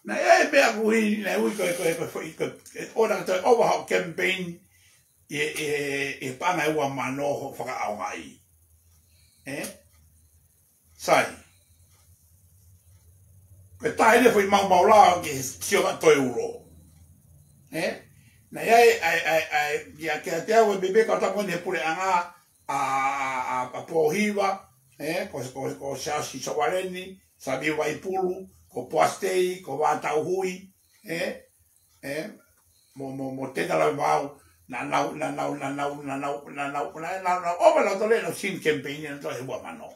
Naʻe ʻi ai e meʻa ʻoku ui, naʻe ui ko e, ko e, ko e, ko e, ko e, ʻo na ka toe ova hoʻo campaign, ʻi he, ʻi he, ʻi he paʻanga ʻe ua mano hoʻo fakaʻaongaʻi. Ē? Sai. Ko e taha eni e foʻi maumau lao ki he sio ka toe ulo. Ē? Naʻe ʻi ai, ʻa e, ʻa e, ʻa e, kia, kia te au e bebe kau tapu ni he puleʻanga, ʻa, ʻa, ʻa, ʻa Pōhiva, ē, ko, ko, ko Siaosi Sovaleni, Sami Vaipulu, ko Poasi Tei, ko Vātauhui, ē, ē, mo, mo, mo Tena Lavevau, naʻa nau, naʻa nau, naʻa nau, naʻa nau, naʻa nau, naʻa nau, naʻa nau, ʻo, naʻa nau tole, naʻa nau sini campaign, naʻa nau tole he ua mano.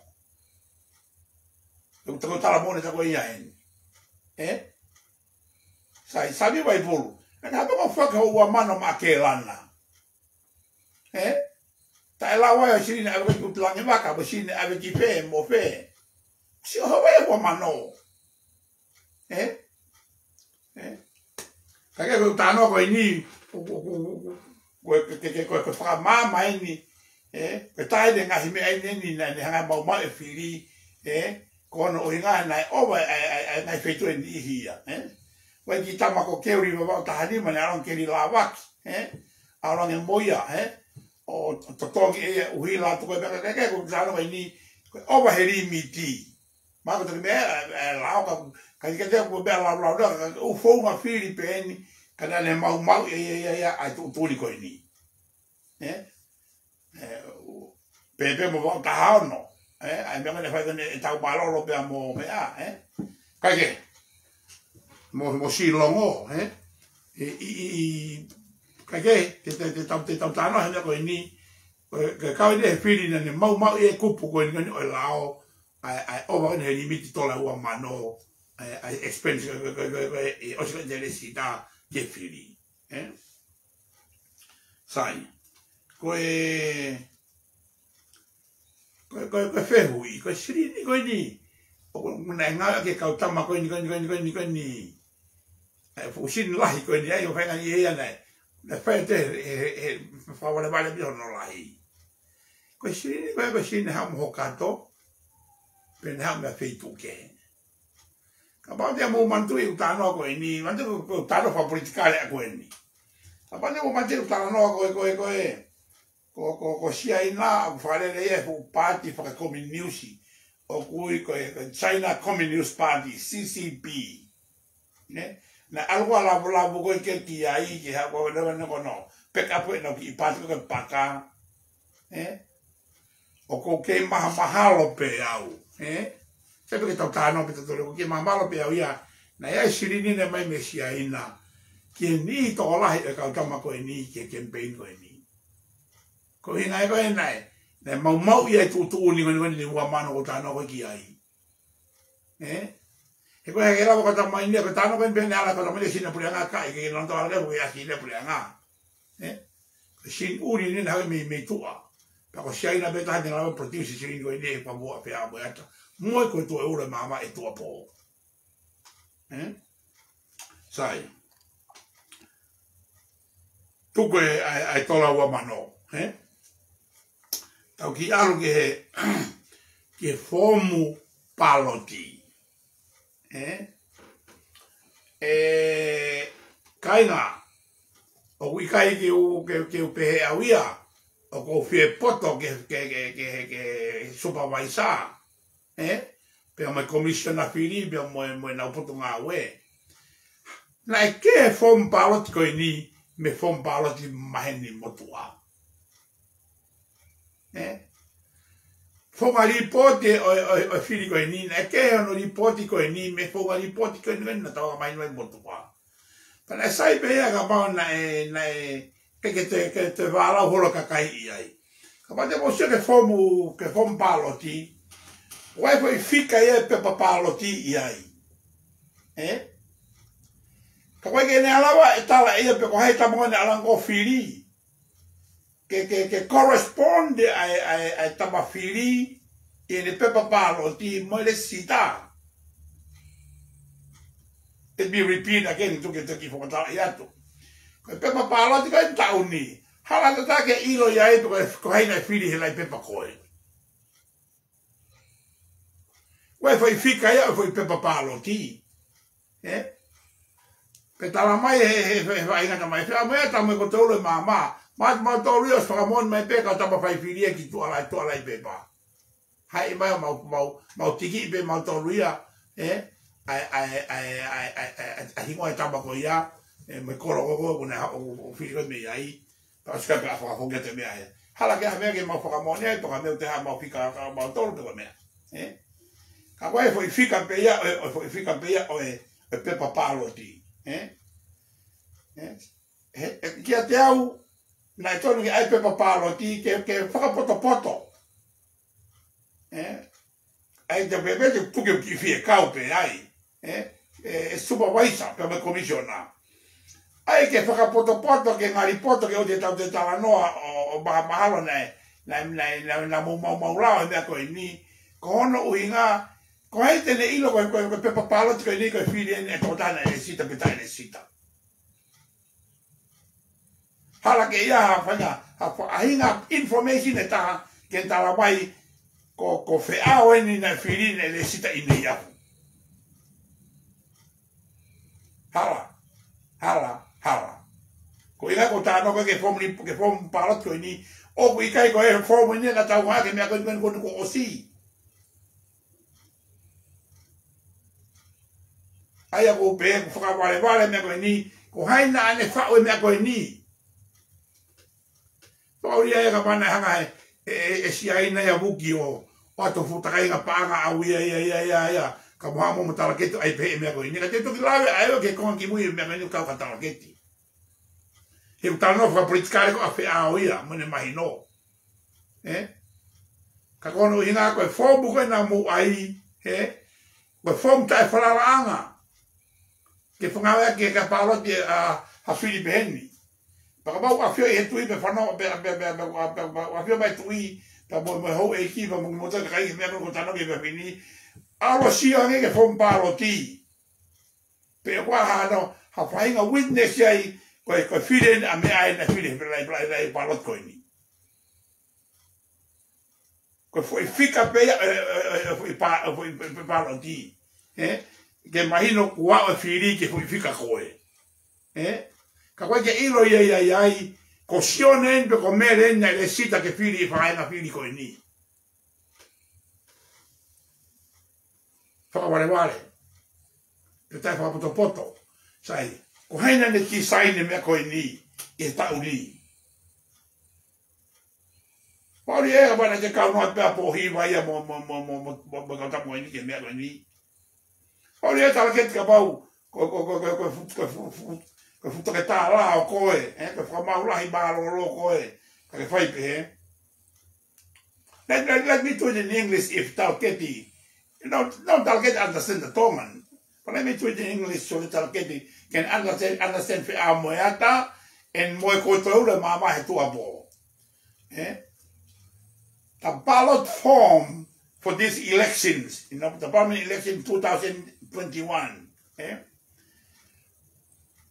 Ko e tala moʻoni ʻa ko ia eni. Ē? Sai, Sami Vaipulu. Naʻa nau hapa ko faka ua mano maʻa Kelana. Ē? Taʻe lau ai ʻa e sini ʻave ki Utulangi Vaka, mo e sini ʻave ki fē, mo fē. Sio hava e ua mano. Ē? Ē? Ka ke ko e talanoa ko eni, ko, ko, ko, ko, ko, ko, ko, ko e fakamāmā eni, ē? Ko e taʻe ne ngaahi meʻa eni, eni, naʻe, ne hanga maumau e fili, ē? Ko hono ʻuhinga naʻe ʻova, ʻa e, ʻa e, ʻa e, ngaahi feituʻu eni ʻi hia, ē? Ko e kiʻi tama ko Keli Vavau Tahanima, naʻe ʻalu ange ki Lāvaki, ē? ʻAlu ange mo ia, ē? ʻO, ʻo totongi ʻe ia ʻuhila atu ko e peka keke, ko e talanoa ko eni, ko e ʻova he limiti. Mā ko e toki meʻa, ē, ē, lao ka, ka ʻi ka te ko e meʻa lao, lao, lao, ka, ka, ʻo founga fili pē eni, ka naʻa ne maumau ʻe ia, ia, ia, ʻa e tuʻutuʻuni ko eni. Ē? Ē, ʻo, pē, pē mo Vavau Tahaono. Ē? ʻA e meʻa ko eni fai ko eni ʻetau mālōlō pea mo meʻa, ē? Ka ke, mo, mo Silongo, ē? ʻI, ʻi, ʻi, ʻi, ka ke, te, te, te tau, te tau talanoa he meʻa ko eni, ko e, ko e kau eni he fili naʻa ne maumau ʻi he kupu ko eni, ko eni ʻo e lao, ʻa e, ʻa e ʻova ko eni he limiti tola ua mano, ʻa e, ʻa e expense, ko e, ko e, ko e, ko e, ʻe ʻosi ko e interest ʻi he fili. Ē? Sai. Ko e, ko e, ko e, ko e fehuʻi, ko e silini ko eni. ʻOku, ʻoku naʻe ngāueʻaki ʻe he kau tama ko eni, ko eni, ko eni, ko eni, ko eni. ʻA e fuʻu sini lahi ko eni, ʻa ia ʻoku fai ngani ʻe ia naʻe. Naʻe fai ʻe he, he, he, he, fakavalevale pē hono lahi. Ko e silini ko e, ko e silini haʻu mo ho kato, pe ne haʻu mei ha feituʻu kehe. Kapau te mou manatuʻi ʻeku talanoa ko eni, manatuʻi ko, ko e talanoa fakapolitikale ʻa ko eni. Kapau te mou manatuʻi ʻeku talanoa ko e, ko e, ko e, ko, ko, ko Siaina, ʻoku fakalele ia he fuʻu paati fakakominiusi. ʻOku ui ko e, ko e China Communist Party, C C P. Nē? Naʻe ʻalu ʻo lavulavu ko e ke ki ai, ke haʻu ko e leva ne kono. Peka pē ʻenau kiʻi paati ko e paka. Ē? ʻOku ou kei mahamahalo pē au, ē? Sai pē ke tau talanoa pē tautolu, ʻoku ou kei mahamahalo pē au ia, naʻe ʻi ai e silini naʻe ʻomai mei Siaina, ki he niʻihi tokolahi ʻo e kau tama ko eni, ki he campaign ko eni. Ko e ʻuhinga ia ko ē naʻe, naʻe maumau ia e tuʻutuʻuni ko eni, ko eni ua mano ʻoku ou talanoa ko ē ki ai. Ē? He ko e hā ke lava ko e tama eni, ko e talanoa ko eni pē naʻe ala ko e tama eni sini puleʻanga ka, ʻi ke nonto ala ke, ko e sini puleʻanga. Ē? Ko e sini ʻuli eni naʻe haʻu mei, mei tuʻa. Pea ko Siaina pē taha naʻe lava produce sini ko eni ʻe pamua pea mo e ata. Mo e ko e tuʻa ʻulu e maama ʻi tuʻapō. Ē? Sai. Tuku e, ʻa e, ʻa e tola ua mano. Ē? Tau kiʻi ʻalu ki he, ki he foomu pāloti. Ē? Ē, kāinga, ʻoku ʻikai ke u, ke, ke u pehē au ia, ʻoku ou fie poto ke, ke, ke, ke, ke supervisor, ē? Pea mo e commissioner fili, pea mo e, mo e nau potungāue. Naʻe kehe foomu pāloti ko eni, mei he foomu pāloti maheni motuʻa. Ē? Founga lipooti ʻo, ʻo, ʻo e fili ko eni, naʻe kehe hono lipooti ko eni, mei he founga lipooti ko eni, ko eni naʻa tau akamai mai motuʻa. Pea naʻe sai pē ia kapau naʻe, naʻe, ke, ke te, ke te vālau holo kakai ʻi ai. Kapau te mou sio ki he foomu, ki he foomu pāloti, ʻoku ʻi ai e foʻi fika ia e pepa pāloti ʻi ai. Ē? Ka ʻoku ʻikai ke ne ala ʻo tala ia pe ko hai tama ko ē naʻe ʻalu ange ʻo fili. Ke, ke, ke correspond ʻa e, ʻa e, ʻa e tama fili ʻi heʻene pepa pāloti mo e lēsisita. Let me repeat again, tuku ke u toki fakatalaʻi atu. Ko e pepa pāloti ko ē taʻu ni, hala tatau ke ʻilo ia ai pe ko, ko hai naʻe fili he laʻi pepa ko ē. Ko e foʻi fika ia ʻo e foʻi pepa pāloti. Ē? Pea tala mai he, he, he, he faʻahinga tama ē, fea mo e tama ko tolu e maama. Maʻa, maʻa tolu ia ʻosi fakamoʻoni mai pē ka tama fai fili ia ki tuʻa laʻi, tuʻa laʻi pepa. Haʻi mai mau, mau, mau tiki pē mau tolu ia, ē? ʻA e, ʻa e, ʻa e hingoa e tama ko ia, ʻE, mo e kolo ko ē, ko ē, ko ē, ʻoku, ʻoku fili ko ē mei ai. Pea ʻosi ka pea fakafoki atu e meʻa ia. Hala ke ʻai ha meʻa ke mau fakamoʻoni ai, pea ka meʻa ʻoku te ha mau fika, ka mau tolu pea ko e meʻa. Ē? Ka ko e foʻi fika pē ia, ʻo e, ʻo e foʻi fika pē ia, ʻo e, ʻo e pepa pāloti. Ē? Ē? He, he, kiate au, naʻe tonu ke ʻai pepa pāloti, ke, ke fakapotopoto. Ē? ʻAi te pepe te puke ki fie kau pē ai. Ē? Ē, ʻe supervisor, pea mo e commissioner. ʻAi ke fakapotopoto, ke ngali poto, ke ʻoua te tau te talanoa, ʻo, ʻo maha-, mahalo naʻe, naʻe, naʻe, naʻe, naʻe mau, mau, mau lao he meʻa ko eni. Ko hono ʻuhinga, ko hai te ne ʻilo ko e, ko e, ko e pepa pāloti ko eni, ko e fili eni ʻe tokotaha naʻe lēsisita pe taʻe lēsisita. Hala ke ʻi ai ha faʻahinga, ha faʻahinga information ʻe taha, ke tala mai ko, ko fē ʻaho eni naʻe fili naʻe lēsisita ʻi Neiafu. Hala, hala, hala. Ko e ʻuhinga ko e talanoa ko ē ki he form ni, ki he form pāloti ko eni, ʻoku ʻikai ko e form eni naʻa tau ngāueʻaki he meʻa ko eni ko eni ko eni kuo ʻosi. ʻA ia ʻoku ou pehē ʻoku fakavalevale meʻa ko eni, ko hai naʻa ne faʻu e meʻa ko eni. Pau ia e ka mana hanga he, e, e, e Siaina ia Vuki ʻo, ʻo ʻatu fuʻu takainga paʻanga ʻau ia, ia, ia, ia, ia. Ka mo ha mo mo talaketi ʻai pehē e meʻa ko eni. Ka te toki lave ʻa e ʻo ke konga ki mui e meʻa ko eni kau ka talaketi. He ʻoku talanoa fakapolitikale ko ē ʻa fē ʻaho ia, mo ʻene mahino. Ē? Ka ko hono ʻuhinga ko e form ko ē naʻa mou ʻai, ē? Ko e form taʻefalalaʻanga. Ke fengāueʻaki ke pāloti ʻa, ha fili pehē ni. Pea kapau ʻafio ʻi he tuʻi pe fano, pe, pe, pe, pe, pe, pe, ʻafio mai tuʻi, pea mo, mo houʻeiki, pea mo, mo e kakai, meʻa ko ē ko e talanoa ki he pehē ni. ʻAlu ʻo sio ange ki he form pāloti. Pe ʻoku ʻi ai hano, ha faʻahinga witness ai, ko e, ko e fili eni ʻa meʻa ʻa e naʻe fili, pe lai, pe lai, lai, pāloti ko eni. Ko e foʻi fika pē ia, e, e, e, e, foʻi pā-, e, foʻi, foʻi, foʻi pāloti. Ē? Ke mahino kuo aʻu e fili ki he foʻi fika ko ē. Ē? Ka ko e ke ʻilo ia, ia, ia, ai, ko Sione eni pe ko Mele eni naʻe lēsisita ke fili ʻi he faʻahinga fili ko eni. Fakavalevale. Pe taʻefakapotopoto. Sai, ko hai naʻa ne kisaini e meʻa ko eni, ʻi he taʻu ni. Pau ia e ka mana ke kau noa pea po hiva ia mo, mo, mo, mo, mo, mo, mo kau tapu ko eni ki he meʻa ko eni. Pau ia e talaketi kapau, ko, ko, ko, ko, ko e fu-, ko e fu-, fu-, ko e fuʻu toketā lao ko ē, ē, ko e fakamaau lahi mālōlō ko ē, ka ke fai pehē. Let, let, let me do it in English if Talaketi, no, no, Talaketi understand the Tongan. But let me do it in English so that Talaketi can understand, understand Feʻamoeata and mo e ko e toe ule mama he tuʻapō. Eh? The ballot form for these elections, you know, the parliament election two thousand twenty-one, eh,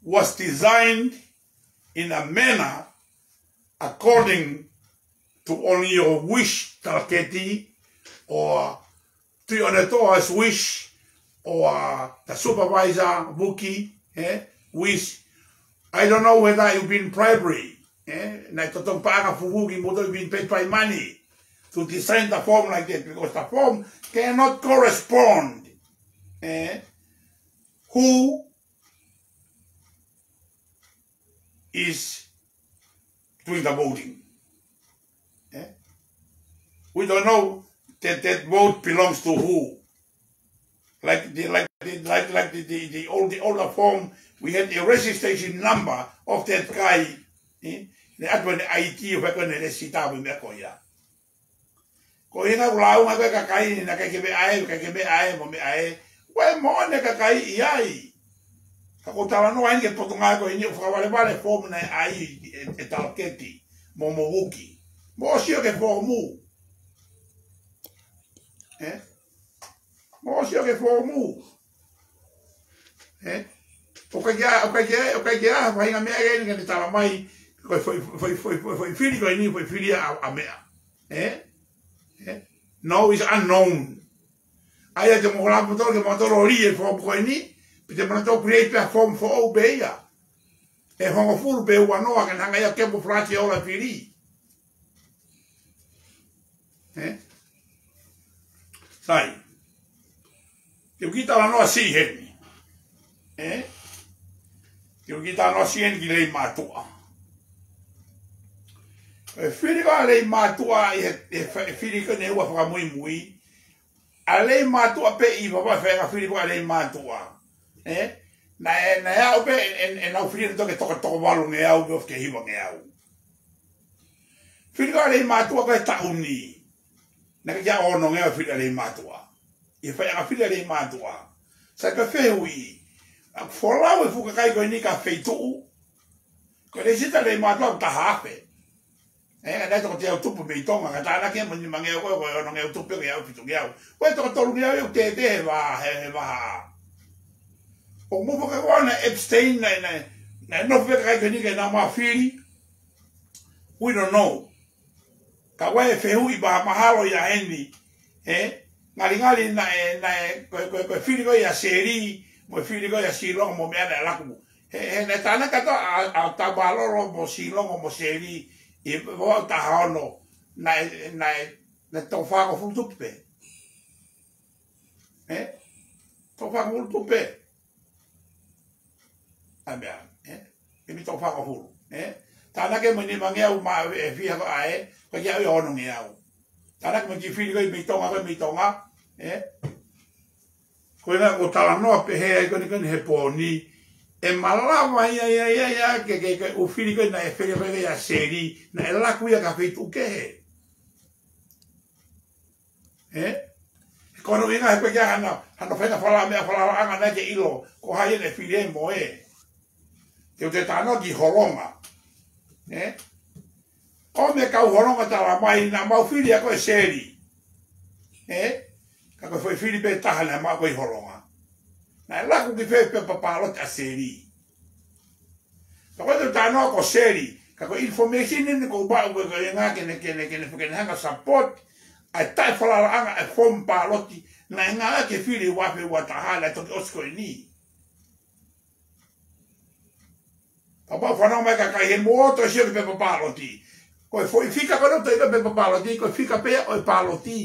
was designed in a manner according to only your wish, Talaketi, or Tuʻiʻonetoa's wish, or, uh, the supervisor, Vuki, eh, wish. I don't know whether you've been bribery, eh? Naʻe totonu paʻanga fufū kimoutolu, you've been paid by money to design the form like that, because the form cannot correspond, eh, who is doing the voting. Eh? We don't know that that vote belongs to who. Like the, like the, like, like the, the, the old, the older form, we had a registration number of that guy. Eh? Naʻe ʻatu ʻene I D ʻo fai ko ē ʻene lēsisita mo e meʻa ko ia. Ko e ʻuhinga ʻoku lāunga ko ē kakai ni naʻe ʻikai ke meʻa ē, ʻikai ke meʻa ē, mo meʻa ē. Ko e moʻoni e kakai ʻi ai. Ka ko e talanoa eni ki he potungāue ko eni ʻoku fakavalevale e form naʻe ʻai ʻe, ʻe Talaketi mo, mo Vuki. Mou sio ki he form. Eh? Mou sio ki he form. Eh? ʻOku ʻikai ke ʻi ai, ʻoku ʻikai ke ʻi ai, ʻoku ʻikai ke ʻi ai ha faʻahinga meʻa ke ne, ke ne tala mai, ko e foʻi, foʻi, foʻi, foʻi, foʻi fili ko eni, foʻi fili ʻa, ʻa meʻa. Eh? Eh? No, it's unknown. ʻA ia te mou lava moutolu ke mou toe lī e form ko eni, pe te mou toe create pē ha form foʻou pē ia. ʻE hongofulu pe uanoa ke ne hanga ia ʻo camouflage ʻa e ola fili. Eh? Sai. Te u kiʻi talanoa siʻi heni. Eh? Te u kiʻi talanoa eni ki Leimātuʻa. ʻE fili ko ē ʻa Leimātuʻa ʻi he, ʻi he fa-, fili ko ē ʻe ua fakamuimui. ʻA Leimātuʻa pē ʻi Vavaʻu, fai ʻa e fili ko ē ʻa Leimātuʻa. Ē? Naʻe, naʻe aʻu pē ʻe, ʻe, ʻenau fili naʻe toki toko, toko valungeau pē ʻo aʻu ki he hivangeau. Fili ko ē ʻa Leimātuʻa ko e taʻu ni. Naʻe ʻikai ke ʻi ai ha onongeau fili ʻa Leimātuʻa. ʻI he fai ʻa e fili ʻa Leimātuʻa. Sai, ko e fehuʻi. ʻOku folau e fuʻu kakai ko eni ki ha feituʻu. Ko e lēsisita ʻa Leimātuʻa ʻoku taha afe. Ē, naʻe toko teau tupu mei Tonga, ka tānaki mo e nimangeau ko ē, ko e onongeau tupu pē ke aʻu fitungeau. Ko e toko tolungeau ia ʻoku tētē he vā, he, he vahaʻa. ʻOku mou fakakaukau naʻe abstain, naʻe, naʻe, naʻe nofo pē kakai ko eni ke nau maʻu fili. We don't know. Ka ko e fehuʻi pē mahalo ia eni, ē? Ngalingali naʻe, naʻe, ko e, ko e, ko e fili ko ē ʻa Seli, mo e fili ko ē ʻa Silonga mo meʻa naʻe laku. He, he naʻe tānaki atu ʻa, ʻa Taupalolo mo Silonga mo Seli, ʻi he Vavaʻu taha ono, naʻe, naʻe, naʻe toko fāngofulu tupu pē. Ē? Toko fāngofulu tupu pē. ʻA e meʻa, ē? ʻE mei toko fāngofulu, ē? Tānaki mo e nimangeau mā ʻe fiha ko ē, ko e kiʻi aʻu ia onongeau. Tānaki mo e kiʻi fili ko ē mei Tonga, ko ē mei Tonga, ē? Ko e ʻuhinga ʻoku ou talanoa pehē ai ko eni, ko eni he pō ni, ʻe malava ia, ia, ia, ia, ke, ke, ke ʻū fili ko ē naʻe fili ko ē ʻa Seli, naʻe laku ia ki ha feituʻu kehe. Ē? He ko hono ʻuhinga he ko e ʻikai ke ʻi ai hano, hano faʻahinga falala, meʻa falalaʻanga naʻe ʻikai ke ʻilo ko hai ʻene fili mo ē. Te u toe talanoa ki Holonga. Ē? ʻOmi e kau Holonga talamai naʻa mau fili ia ko ē ʻa Seli. Ē? Ka ko e foʻi fili pē taha naʻe maʻu ko ē ʻi Holonga. Naʻe laku ki fē pē pepa pāloti ʻa Seli. Ka ko e te u talanoa ko Seli, ka ko e information eni ʻoku ou maʻu ko e, ko e ʻuhinga ke ne, ke ne, ke ne, ke ne hanga ʻo support ʻa e taʻefalalaʻanga ʻa e foomu pāloti, naʻe ngāueʻaki e fili ua afe ua taha naʻe toki ʻosi ko eni. Pea mau fanongo mai kakai he mou toe sio ki he pepa pāloti. Ko e foʻi fika ko ē naʻe toʻo ʻi he pepa pāloti, ko e fika pē ia ʻo e pāloti.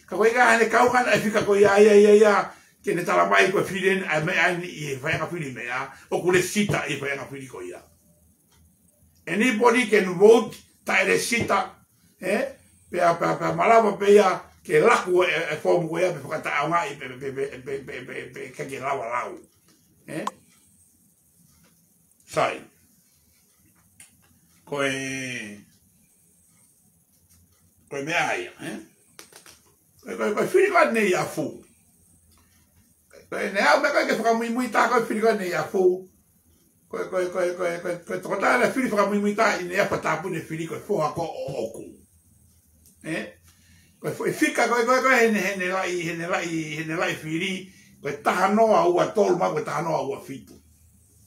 Ka ko e ʻikai ke ne kaunga ʻa e fika ko ia, ia, ia, ia, ke ne talamai ko e fili eni ʻa e meʻa ni ʻi he faiʻanga fili meʻa, ʻoku lēsisita ʻi he faiʻanga fili ko ia. Anybody can vote, taʻelēsisita, ē? Pea, pea, pea malava pē ia ke laku e, e foomu ko ia pe fakataʻeʻaongaʻi pe, pe, pe, ke lava lau. Ē? Sai. Ko e, ko e meʻa ia, ē? Ko e, ko e, ko e fili ko ē ʻa Neiafu. Ko e, naʻe ʻi ai e meʻa ko ē ke fakamuimui taha ko e fili ko ē ʻa Neiafu. Ko e, ko e, ko e, ko e, ko e, ko e tokotaha naʻe fili fakamuimui taha ʻi Neiafu ʻo tāpuni e fili ko e foha ko ē ʻoʻoku. Ē? Ko e foʻi fika ko ē, ko e, ko e heʻene, heʻene laʻi, heʻene laʻi, heʻene laʻi fili, ko e taha noa ua tolu mo e taha noa ua fitu.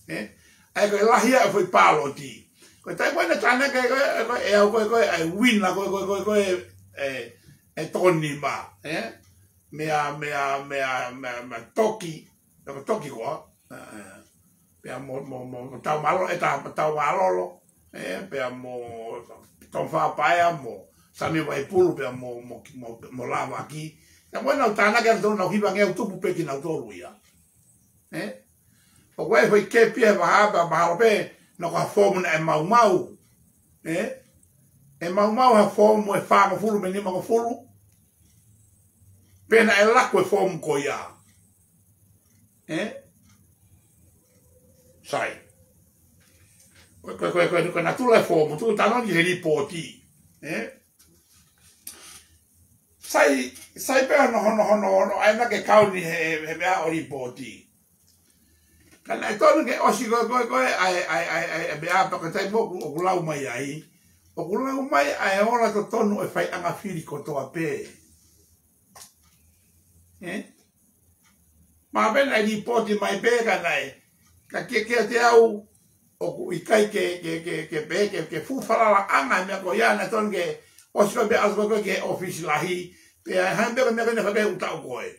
Ē? ʻA ia ko e lahi ia ʻo e foʻi pāloti. Ko e taimi ko ē naʻe tānaki ko ē, ko ē ʻe au ko ē, ko ē ʻa e uina ko ē, ko ē, ko ē, ko ē, ē, ʻe toko nima, ē? Meʻa, meʻa, meʻa, meʻa, meʻa Toki, meʻa Toki ko ē, ē, ē. Pea mo, mo, mo, mo Taumalo-, ē, Ta-, Taumālolo, ē, pea mo Tomafaʻapaea, mo Sami Vaipulu, pea mo, mo, mo, mo Lavaki. Pea mo ʻenau tānaki ʻa kinautolu, nau hivangeau tupu pē kinautolu ia. Ē? ʻOku ʻi ai e foʻi kepi he vahaʻa pea mahalo pē naʻe ko ha foomu naʻe maumau. Ē? ʻE maumau ha foomu ʻe fāngofulu mo e nimangofulu. Pea naʻe laku e foomu ko ia. Ē? Sai. Ko e, ko e, ko e, ko e, ko e natula e foomu, tuku talanoa ki he lipooti. Ē? Sai, sai pē hono, hono, hono, hono ʻai naʻa ke kau ni he, he meʻa ʻo e lipooti. Ka naʻe tonu ke ʻosi ko ē, ko ē, ko ē, ʻa e, ʻa e, ʻa e, ʻa e, ʻa e meʻa pea ko e taimi ʻoku, ʻoku lau mai ai. ʻOku lau mai ʻa e ola totonu ʻo e faiʻanga fili kotoa pē. Ē? Mahalo pē naʻe lipooti mai pē ka naʻe, ka kiʻi, kiate au, ʻoku ʻikai ke, ke, ke, ke pehē, ke, ke fuʻu falalaʻanga e meʻa ko ia, naʻe tonu ke ʻosi ko ē pea ʻalu ko ē ki he ʻōfisi lahi, pea hangē pē ko e meʻa ko ē naʻe fai pē ʻū taʻu ko ē.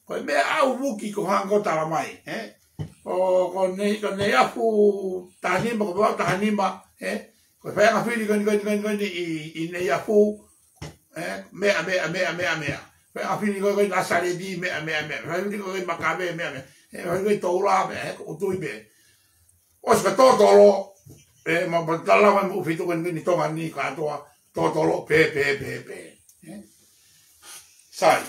Ko e meʻa ʻa Vuki ko e hangē ko e talamai, ē? Ko, ko Nei, ko Neiafu taha nima, ko Vavaʻu taha nima, ē? Ko e faiʻanga fili ko eni, ko eni, ko eni, ko eni ʻi, ʻi Neiafu, ē, meʻa, meʻa, meʻa, meʻa, meʻa. Faiʻanga fili ko ē, ko ē Nasaleti, meʻa, meʻa, meʻa. Faiʻanga fili ko ē, ko ē Makave, meʻa, meʻa. Ē, faiʻanga fili ko ē Toula, meʻa, ē, ko e ʻutu pē. ʻOsi ka totolo, ē, ma, ma tala mai mo fitu ko eni Tonga ni kātoa, totolo, pē, pē, pē, pē. Ē? Sai.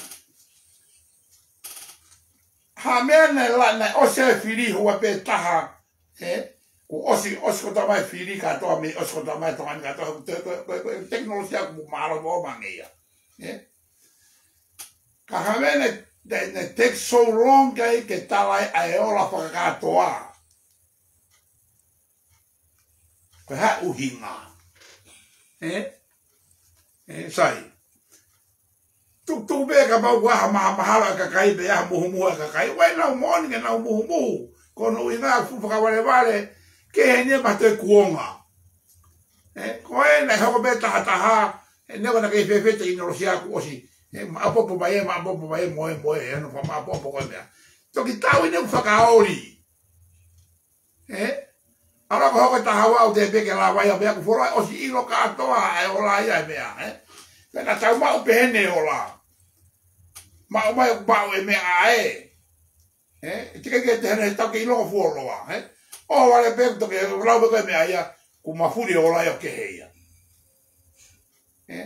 Ha meʻa naʻe la, naʻe ʻosi e fili hua pē taha, ē? Kuo ʻosi, ʻosi kotoa mai fili kātoa mei, ʻosi kotoa mai Tonga ni kātoa, ko e, ko e, ko e, ko e tekinolosia kuo mālōlō ʻo mange ia. Ē? Ka ha meʻa naʻe, naʻe, naʻe take so long ke, ke tala ai ʻa e ola fakakātoa. Ko e hā e ʻuhinga? Ē? Ē, sai. Tukutuku pē kapau ʻoku ʻi ai ha mahamahalo ʻa e kakai pe ʻi ai ha muhumuhu ʻa e kakai. ʻOua ʻe nau moʻoni ke nau muhumuhu. Ko hono ʻuhinga ʻoku fuʻu fakavalevale, ke heni e mate kuonga. Ē, ko ē naʻe hoko pē tahataha, ē, neongo naʻe kei fēfē tekinolosia kuo ʻosi. Ē, maʻopoʻopo mai ē, maʻopoʻopo mai ē, mo ē, mo ē, ē, no fa maʻopoʻopo ko e meʻa. Toki tau ʻi he ʻū fakaoli. Ē? ʻAlu ko hoko e taha ua ʻo te pē ke lava ia meʻa kuo fuoloa ʻosi ʻilo kātoa ʻa e ola ia e meʻa, ē? Pea naʻa tau maʻu pē heni e ola. Maʻu mai, maʻu e meʻa ē. Ē? ʻE tika ke te hene tau ke ʻilo kuo fuoloa, ē? ʻO vale pē toki lau pē ko e meʻa ia, kuo mafuli e ola ia ʻo kehe ia. Ē?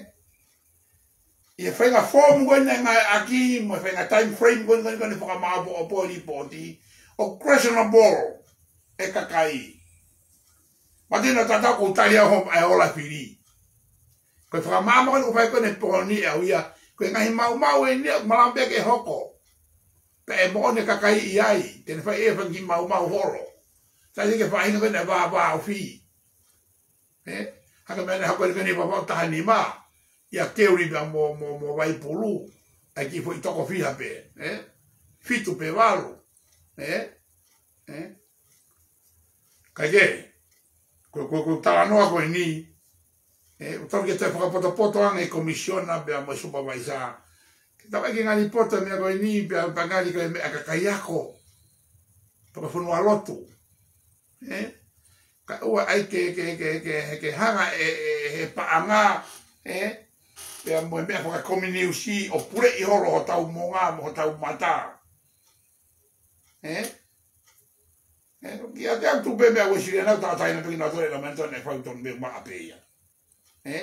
ʻI he faʻahinga foomu ko eni naʻe ngāueʻaki, mo e faʻahinga time frame ko eni, ko eni, ko eni fakamaʻopoʻopo e lipooti, ʻoku questionable e kakai. Mātuʻaki naʻa tatau ʻoku ou tali au hoʻo ʻai ola fili. Ko e fakamaama ko eni ʻoku fai ko eni he pooni ʻe au ia, ko e ngaahi maumau eni ia ʻoku malava pē ke hoko. Pea ʻe moʻoni e kakai ʻi ai, te ne fai e fanga kiʻi maumau holo. Sai ke faʻahinga ko eni ʻa e vāvāofi. Ē? Hangē ko e meʻa naʻe hoko eni ko eni he vavao taha nima. ʻIa Keuli pea mo, mo, mo Vaipulu. ʻAi kiʻi foʻi toko fiha pē. Ē? Fitu pe valu. Ē? Ē? Kae kehe, ko, ko, ko e talanoa ko eni. Ē, ʻoku totonu ke toe fakapotopoto ange e komisiona pea mo e supervisor. Ke tau ʻai ke ngali poto e meʻa ko eni, pea, pea ngali ko e meʻa kakai ako. Pea ko e fonua lotu. Ē? Kae ʻoua ʻai ke, ke, ke, ke, ke hanga ʻe, ʻe, ʻe he paʻanga, ē? Pea mo e meʻa fakakominiusi ʻo puleʻi holo hotau monga mo hotau mata. Ē? Ē, kiate au tuku pē meʻa Uēsiliana ʻoku tauʻatāina pē kinautolu ʻe lamento ne fau tonu pē maʻa pē ia. Ē?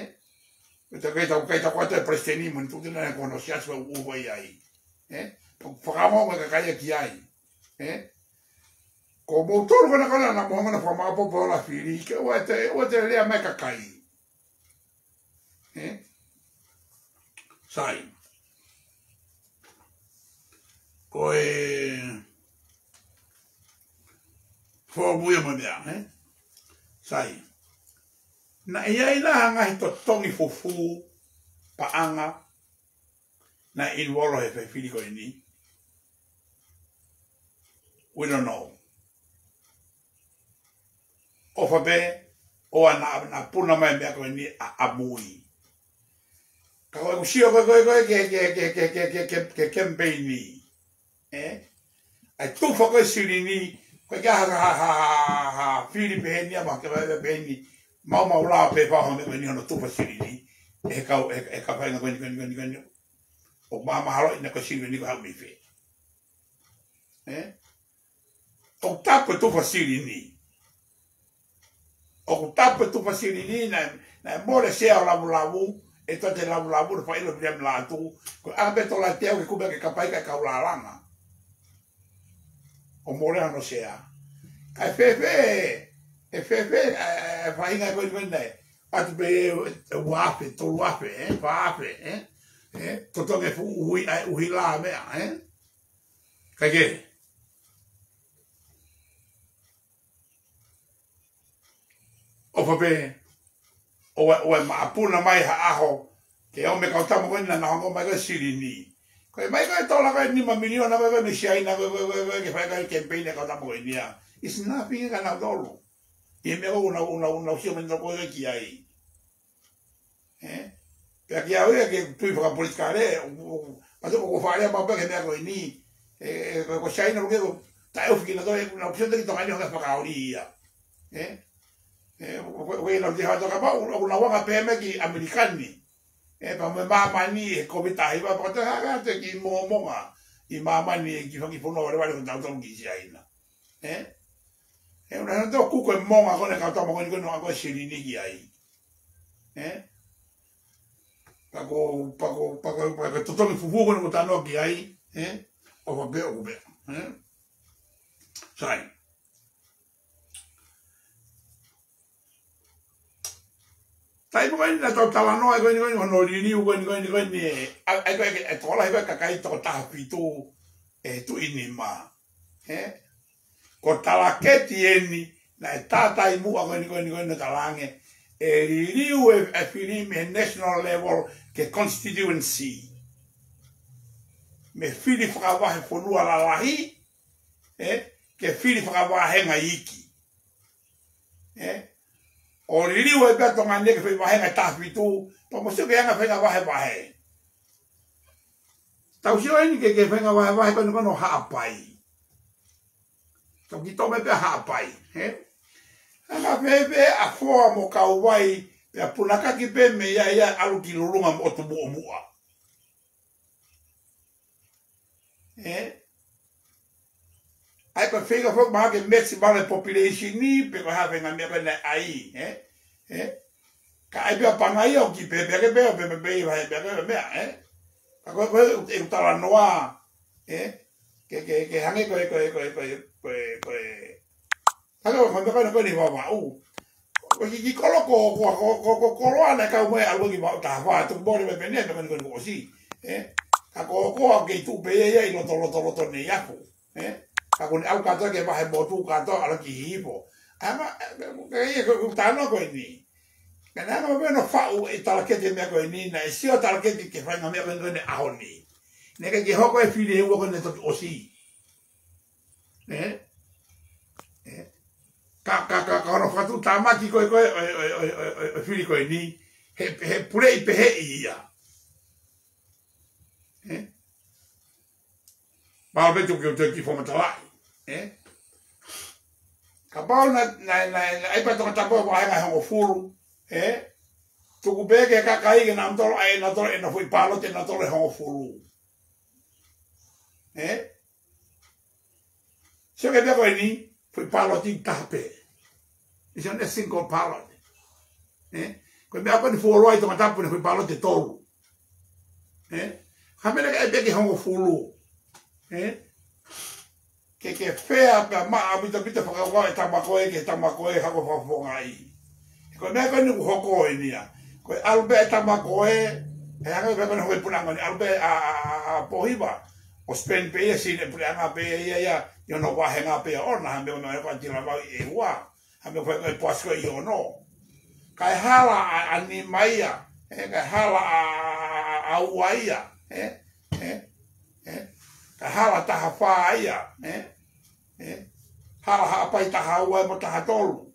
Pea ʻikai tau, ʻikai tau kata e palesiteni mo ne tuku atu ʻene kono siasi ʻoku ʻuhinga ai. Ē? Pea fakaongo e kakai ia ki ai. Ē? Ko moutolu ko ena ko ena naʻa mou hanga ʻo fakamaʻopoʻopo e ola fili, ke ʻoua te, ʻoua te lea mai e kakai. Ē? Sai. Ko e foomu ia mo e meʻa, ē? Sai. Naʻe ʻi ai nai ha ngaahi totongi fufū, paʻanga, naʻe involve he fefili ko eni? We don't know. ʻOfa pē, ʻoua naʻa, naʻa puna mai e meʻa ko eni ʻa, ʻamui. Ka ko ʻeku sio ko ē, ko ē, ko ē, ke, ke, ke campaign ni. Ē? ʻA e tufa ko ē silini, ko e ʻikai ha, ha, ha, ha, ha fili pehē ni, ʻa ma ke vai pehē ni, maumau lao pē fau ha meʻa ko eni hono tufa silini. ʻE he kau, ʻe, ʻe he kau faʻahinga ko eni, ko eni, ko eni, ko eni. ʻOku mahamahaloʻi ʻena ko e silini ko e haʻu mei fē. Ē? ʻOku tapu e tufa silini. ʻOku tapu e tufa silini, naʻe, naʻe mole e sea ʻo Lavulavu, ʻe tote Lavulavu, naʻe faʻa ʻilo Viliami Lātū, ko e ʻa pē tola te au ke kume ke kapai ka e kau lālanga. ʻO mole hono sea. Kae fēfē, ʻe fēfē, ʻa e, ʻa e faʻahinga ko eni ko eni naʻe. ʻAtu pē ʻe, ʻe ua afe, tolu afe, ē, fā afe, ē, ē, totongi e fuʻu ʻuhi, ʻa e ʻuhila meʻa, ē. Kae kehe. ʻOfa pē, ʻoua, ʻoua ʻe maʻapuna mai ha ʻaho, ke ʻomai e kau tama ko eni naʻa nau hanga ʻo ʻomai ko ē silini. Ko e ʻomai ko ē tola ko ē nima miliona ko ē, ko ē mei Siaina ko ē, ko ē, ko ē, ko ē, ke fai ko ē campaign e kau tama ko eni ia. It's nothing kia nautolu. ʻI he meʻa ko ē ʻoku nau, ʻoku nau, ʻoku nau sio mai nautolu ko ē ki ai. Ē? Pea kiate au ia ke tui fakapolitikale, ʻo, ʻo, ʻo, ʻo, ʻo fakalea maʻu pē ki he meʻa ko eni. Ē, ē, ko, ko Siaina ʻoku ke ko, taʻeufi kinautolu, ē, ʻoku nau sio ki Tonga ni ʻo hanga ʻo fakaoli ia. Ē? Ē, ʻo, ʻo, ʻo, ʻo, ʻoku nau te hanga ʻo tau kapau, ʻoku nau anga pē meʻa ki ʻAmelika ni. Ē, pea mo e māmani, ē, Kōviti taha hiva, pea ko e taha ʻa e kiʻi mongomonga ʻi māmani, ē, ki he fanga kiʻi fonua valevale ko ē ʻoku tau tau ki Siaina. Ē? ʻE, ʻoua naʻa tau kuku e monga ko eni kau tama ko eni ko eni ʻo ako e silini ki ai. Ē? Pea ko, pea ko, pea ko, pea ko e totongi fufū ko eni ko e talanoa ki ai. Ē? ʻOfa pē ʻoku pē. Ē? Sai. Taimi ko eni naʻa tau talanoa ko eni ko eni hono liliu ko eni ko eni ko eni ē, ʻa, ʻa, ko e, ʻe tokolahi ko e kakai toko taha fitu ʻe tuʻi nima. Ē? Ko e talaketi eni naʻe tātai muʻa ko eni ko eni ko eni naʻe talaange ʻe liliu e, e fili mei he national level ki he constituency. Mei he fili fakavahefonua lalahi, ē, ki he fili fakavahenga iiki. Ē? ʻO liliu ai pē ʻa Tonga ni ki he foʻi vahenga ʻe taha fitu, pea mo sio ki he anga e faʻahinga vahevahe. Tau sio eni ki he, ki he faʻahinga vahevahe ko eni ko eni ʻo Haʻapai. Tau kiʻi toʻo mai pē ʻa Haʻapai, ē? Anga fēfē ʻa Foa mo Kauvai, pea punakaki pē mei ai ia ʻalu ki Lulunga mo ʻOtu Muʻomuʻa. Ē? ʻAi ko e feinga foki mahalo ke match mahalo e population ni, pe ko e hā e faʻahinga meʻa ko ē naʻe ʻai, ē? Ē? Ka ʻai pē ʻa Pangaia ʻo kiʻi pehē pē ke pehē, pehē pē, pehē pē, pehē pē, meʻa, ē? Ka ko e, ko e, ʻeku talanoa, ē? Ke, ke, ke hangē ko e, ko e, ko e, ko e, ko e, ko e, Ka ko e meʻa ko eni ko eni Vavaʻu. Ko e kiʻi kolo ko, ko, ko, ko, ko koloa naʻe kau mai ʻalu ki Vavaʻu taha fā, tuku mole mai pē ʻeni, meʻa ko eni ko eni kuo ʻosi. Ē? Ka ko, ko ʻoku kei tuʻu pē ia, ia ʻi loto, loto, loto Neiafu. Ē? Ka ko eni ʻalu kātoa ki he vahe motu kātoa ʻalu ki Hihifo. ʻA ia ma, ē, ē, ē, ko, ko e talanoa ko eni. Ka naʻe anga pē hono faʻu e talaketi e meʻa ko eni, naʻe sio talaketi ki he faʻahinga meʻa ko eni ko eni ʻaho ni. Naʻe ʻikai ke hoko e fili ʻe ua ko eni toki ʻosi. Ē? Ē? Ka, ka, ka, ka hono fakatuʻutāmaki ko ē, ko ē, ʻo e, ʻo e, ʻo e, ʻo e, ʻo e, ʻo e fili ko eni, he, he puleʻi pehē ia. Ē? Pau pē tuku ke u toe kiʻi fakamatalaʻi. Ē? Kapau naʻe, naʻe, naʻe, naʻe ʻai pē ʻa Tongatapu he vahenga ʻe hongofulu. Ē? Tuku pē ki he kakai ke nau tolo, ʻai ʻenau tolo, ʻenau foʻi pāloti, ʻenau tolo ʻe hongofulu. Ē? Sio ki he meʻa ko eni, foʻi pāloti taha pē. It's only a single ballot. Ē? Ko e meʻa ko eni fuoloa ʻi Tongatapu ʻena foʻi pāloti ʻe tolu. Ē? Ka mele ke ʻai pē ki he hongofulu. Ē? Ke, ke fair pea maʻa ʻaupito ʻaupito fakakaukau e tama ko ē, ki he tama ko ē, hako fakafofongaʻi. Ko e meʻa ko eni ʻoku hoko eni ia. Ko e ʻalu pē e tama ko ē, he hanga pē ko eni hoko e puleʻanga ni, ʻalu pē ʻa, ʻa, ʻa, ʻa Pōhiva. ʻO spend pē ia, sini e puleʻanga pē ia, ia, ʻi hono vahenga pē ʻona, ha meʻa ko eni ko e tilavau ʻe ua, ha meʻa ko eni ko e poasi ko ē ʻe ono. Kae hala ʻa, ʻa nima ia, ē, kae hala ʻa, ʻa, ʻa, ʻa ua ia, ē, ē, ē. Kae hala taha fā ia, ē, ē. Hala Haʻapai taha ua mo taha tolu.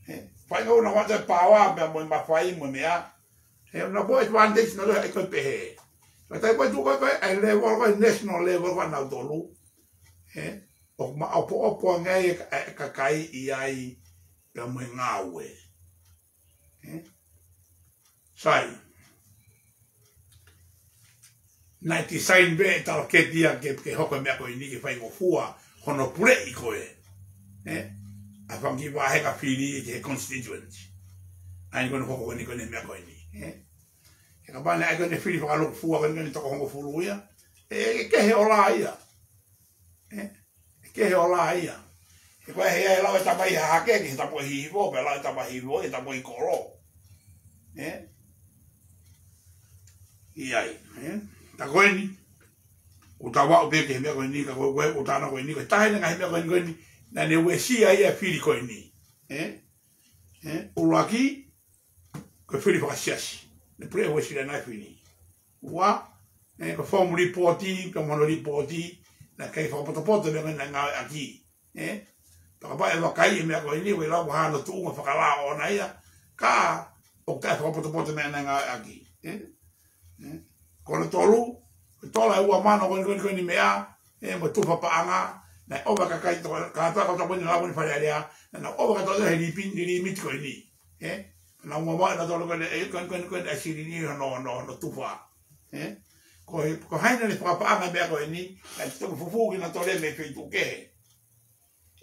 Ē, fai ngau na wata pāua pea mo e mafai mo e meʻa. Ē, na po advantage na lo e ko e pehē. Ka tai po tu ko e, ko e, ʻa e level ko e national level ko ē nautolu. Ē, ʻoku maʻopoʻopo ange ai e ka-, e kakai ʻi ai pea mo e ngāue. Ē? Sai. Naʻe design pē e talaketi ia ke, ke hoko e meʻa ko eni ke faingofua hono puleʻi ko ē. Ē? ʻA e fanga kiʻi vahenga fili ki he constituency. ʻA eni ko eni hoko ko eni ko eni meʻa ko eni. Ē? He kapau naʻe ʻai ko eni fili fakalūkufua ko eni ko eni toko hongofulu ia. Ē, ʻe kehe ʻo lā ia. Ē? ʻE kehe ʻo lā ia. He ko e hea e lau e tama ʻi Hahake, ki he tama ʻi Hihifo, pea lau e tama ʻi Hihifo, ki he tama ʻi Kolo. Ē? ʻI ai, ē? Ta ko eni, ʻoku tau aʻu pē ki he meʻa ko eni, ka ko e, ko e, ʻoku tau ʻalu ko eni, ko e taha eni e ngaahi meʻa ko eni, ko eni, naʻa ne uesia ai e fili ko eni. Ē? Ē? ʻUluaki, ko e fili fakasiasi. Ne puleʻi ʻe he Uēsiliana e fili. Ua, ē, ko e fomu lipooti, pea mo hono lipooti, naʻe ʻikai fakapotopoto meʻa ko ē naʻe ngāueʻaki. Ē? Pea kapau ʻe vakai e meʻa ko eni, ʻoku ʻi ai e lau ko e hā hono tuʻunga fakalao ʻona ia, ka ʻoku ʻikai fakapotopoto meʻa naʻe ngāueʻaki. Ē? Ē? Ko hono tolu, ko e tola ʻe ua mano ko eni, ko eni, ko eni meʻa, ē, mo e tufa paʻanga, naʻe ʻova e kakai toko, kātoa ko e toko eni lau ko eni Fale Alea, naʻa nau ʻova kātoa he lipi-, limit ko eni. Ē? Naʻa nau muʻomuʻa ʻenau tolo ko eni, ē, ko eni, ko eni, ko eni, ʻa e silini hono, hono, hono tufa. Ē? Ko e, ko hai naʻa ne fakapaʻanga e meʻa ko eni, naʻe toki fufū kinautolu ia mei he feituʻu kehe.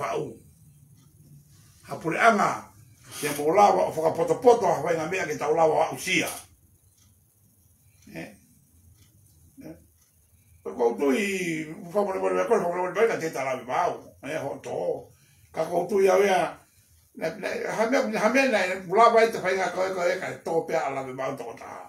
faʻu. Ha puleʻanga, te mou lava ʻo fakapotopoto ha faʻahinga meʻa ke tau lava ʻo aʻusia. Ē? Ē? Ko ʻeku tui, fakamolemole mai ko e, fakamolemole mai ka te ta lave mau. Ē, hoʻo tō. Ka ko ʻeku tui au ia, na, na, ha meʻa, ha meʻa naʻe lava ai ʻa e faʻahinga ko ē, ko ē, kae tō pē ʻa e lave mau toko taha.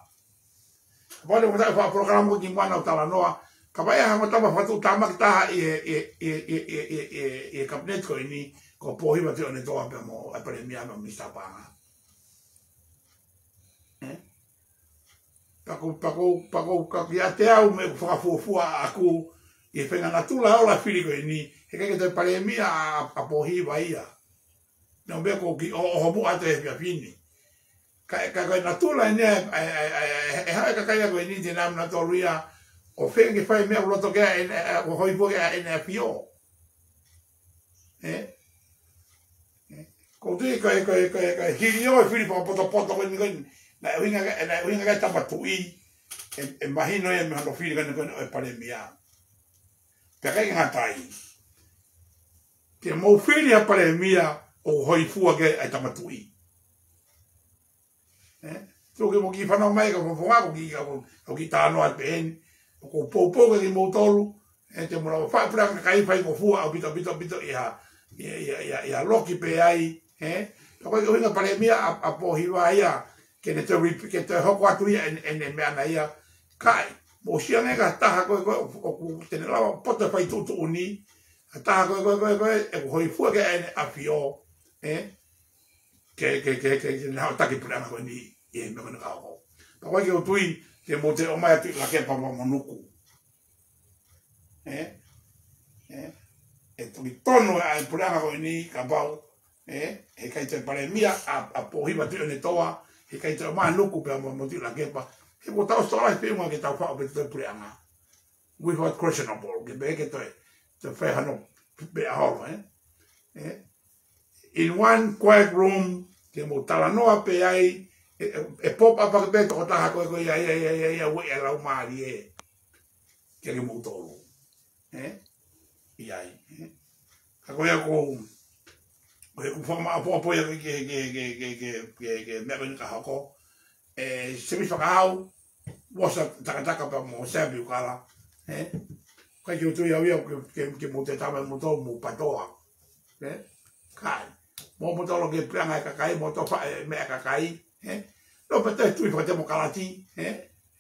Kapau leva ʻoku tau faʻa polokalama ki muʻa ʻo talanoa, kapau ʻe hanga ʻo tau fakatuʻutāmaki taha ʻi he, ʻi he, ʻi he, ʻi he, ʻi he, ʻi he, ʻi he kapineti ko eni, ko Pōhiva Tuʻiʻonetoa pea mo e Palēmia mo Minisitā Paʻanga. Ē? Pea ko, pea ko, pea ko, ka kiate au mei he fakafuofua ʻaʻaku, ʻi he faʻahinga natula ʻo e fili ko eni, heʻikai ke toe Palēmia ʻa, ʻa, ʻa Pōhiva ia. Neongo pē ko e kiʻi ʻo, ʻo homo atu he efiafi ni. Ka, ka, ka ko e natula eni ʻa e, ʻa e, ʻa e, ʻa e, ʻa e, ʻa e kakai ko eni te nau naʻa tolu ia, ʻo feinga ke fai meʻa ʻoku loto ke ʻa ʻEne, ʻa, ʻa, ʻo hōifua ke ʻa ʻEne ʻAfio. Ē? Ē? Ko e tui ko e, ko e, ko e, ko e hili ʻo e fili fakapotopoto ko eni ko eni. Naʻe ʻuhinga ke, naʻe ʻuhinga ke tapa tuʻi. ʻE, ʻe mahino ia mei hono fili ko eni ko eni ʻo e Palēmia. Pea ʻikai ke ngata ai. Ke mou fili ha Palēmia ʻoku hōifua ki ai ʻa e tama tuʻi. Ē? Tuku ke mou kiʻi fanongo mai ka fofonga ko e kiʻi, ka ko e, ko e kiʻi talanoa pē eni. ʻOku ou poupou kiate kimoutolu. Ē, te mou lava ʻo fai puleʻanga kakai faingofua ʻaupito, ʻaupito, ʻaupito ʻi ha, ʻi ha, ʻi ha, ʻi ha, ʻi ha loki pē ai. Ē? Ka ko e ʻuhinga Palēmia ʻa, ʻa Pōhiva ia. Ke ne toe rep-, ke toe hoko atu ia ʻene, ʻene meʻa na ia. Kae, mou sio ange ki ha taha ko ē, ko ē, ʻoku, ʻoku te ne lava poto fai tuʻutuʻuni. Ha taha ko ē, ko ē, ko ē, ko ē, ʻoku hōifua ki ai ʻEne ʻAfio, ē? Ke, ke, ke, ke, ke ne haʻu ʻo taki puleʻanga ko eni, ʻi he meʻa ko eni ka hoko. Pea ko e kiʻi tui, te mou toe ʻomai atu ʻa Tuʻilakepa mo Nuku. Ē? Ē? ʻE toki tonu ʻa e puleʻanga ko eni kapau, ē? Heʻikai toe Palēmia ʻa, ʻa Pōhiva Tuʻiʻonetoa, heʻikai toe ʻomai ʻa Nuku pea mo, mo Tuʻilakepa. He kuo tau sola he feʻunga ke tau faʻu pē toe puleʻanga. without questionable, ke pehē ke toe, toe fai hano pē ʻa holo, ē? Ē? In one quiet room, ke mou talanoa pē ai, ʻe, ʻe, ʻe pop up ake pē tokotaha ko ē ko ia, ia, ia, ia, ia, ua ia lau mālie. Kia kimoutolu. Ē? ʻI ai, ē? Ka ko ia ko, ko e ʻū fakamaʻopoʻopo ia ke, ke, ke meʻa ko eni ka hoko. ʻE, Semisi Fakahau, Uosa Takataka pea mo Sam Piukala, ē? ʻIkai ke u tui au ia ke, ke, ke mou te tama mo tō mo patoa. Ē? ʻIkai. Mo, mo tolo ke puleʻanga e kakai, mo tō faʻē meʻa kakai, ē? Nofo pē ʻo tui fakatemokalati, ē?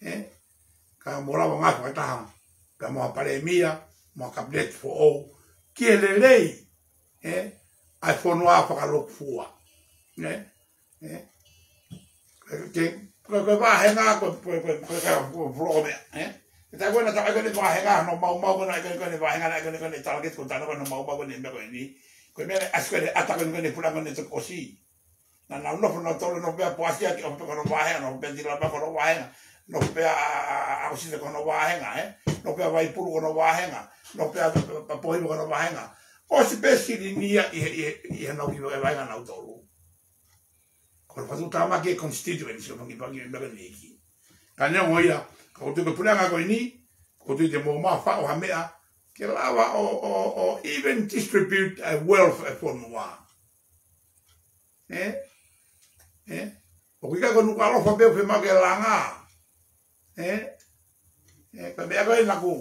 Ē? Ka mou lava ngāue fakataha, pea mo ha palēmia, mo ha kapineti foʻou, ki he lelei, ē? ʻA e fonua fakalūkufua. Ē? Ē? Ke, ko, ko e vāhenga, ko, ko, ko, ko, ko, ko, ko e meʻa, ē? Ke tā ko ena tā ko ena vāhenga, no mau mau ko ena ko ena vāhenga, na ko ena ko ena target ko tā ko ena mau mau ko ena meʻa ko eni. Ko e meʻa ʻasi ko ena ʻata ko ena ko ena pula ko ena tokosi. Naʻa nau nofo nautolu nofo pē ʻo poasi ʻaki ʻo pē ko hono vāhenga, nofo pē ʻa Tilapa ko hono vāhenga, nofo pē ʻa, ʻa, ʻa, ʻa ʻOsita ko hono vāhenga, ē? Nofo pē ʻa Vaipulu ko hono vāhenga, nofo pē ʻa, ʻa, ʻa Pohiva ko hono vāhenga. ʻOsi pē silinia ʻi he, ʻi he, ʻi he nau kiʻi vāhenga nautolu. Ko e fatu tāmaki e constituency ʻo Fangipaki me Makaniki. Ka neongo ia, ka ʻoku ou tui ko e puleʻanga ko eni, ʻoku ou tui te mou mafaʻo ha meʻa, ke lava ʻo, ʻo, ʻo even distribute a wealth e fonua. Ē? Ē? ʻOku ʻikai ko Nukuʻalofa pē ʻoku fiemaʻu ke langa. Ē? Ē, ka meʻa ko ē naʻa ku,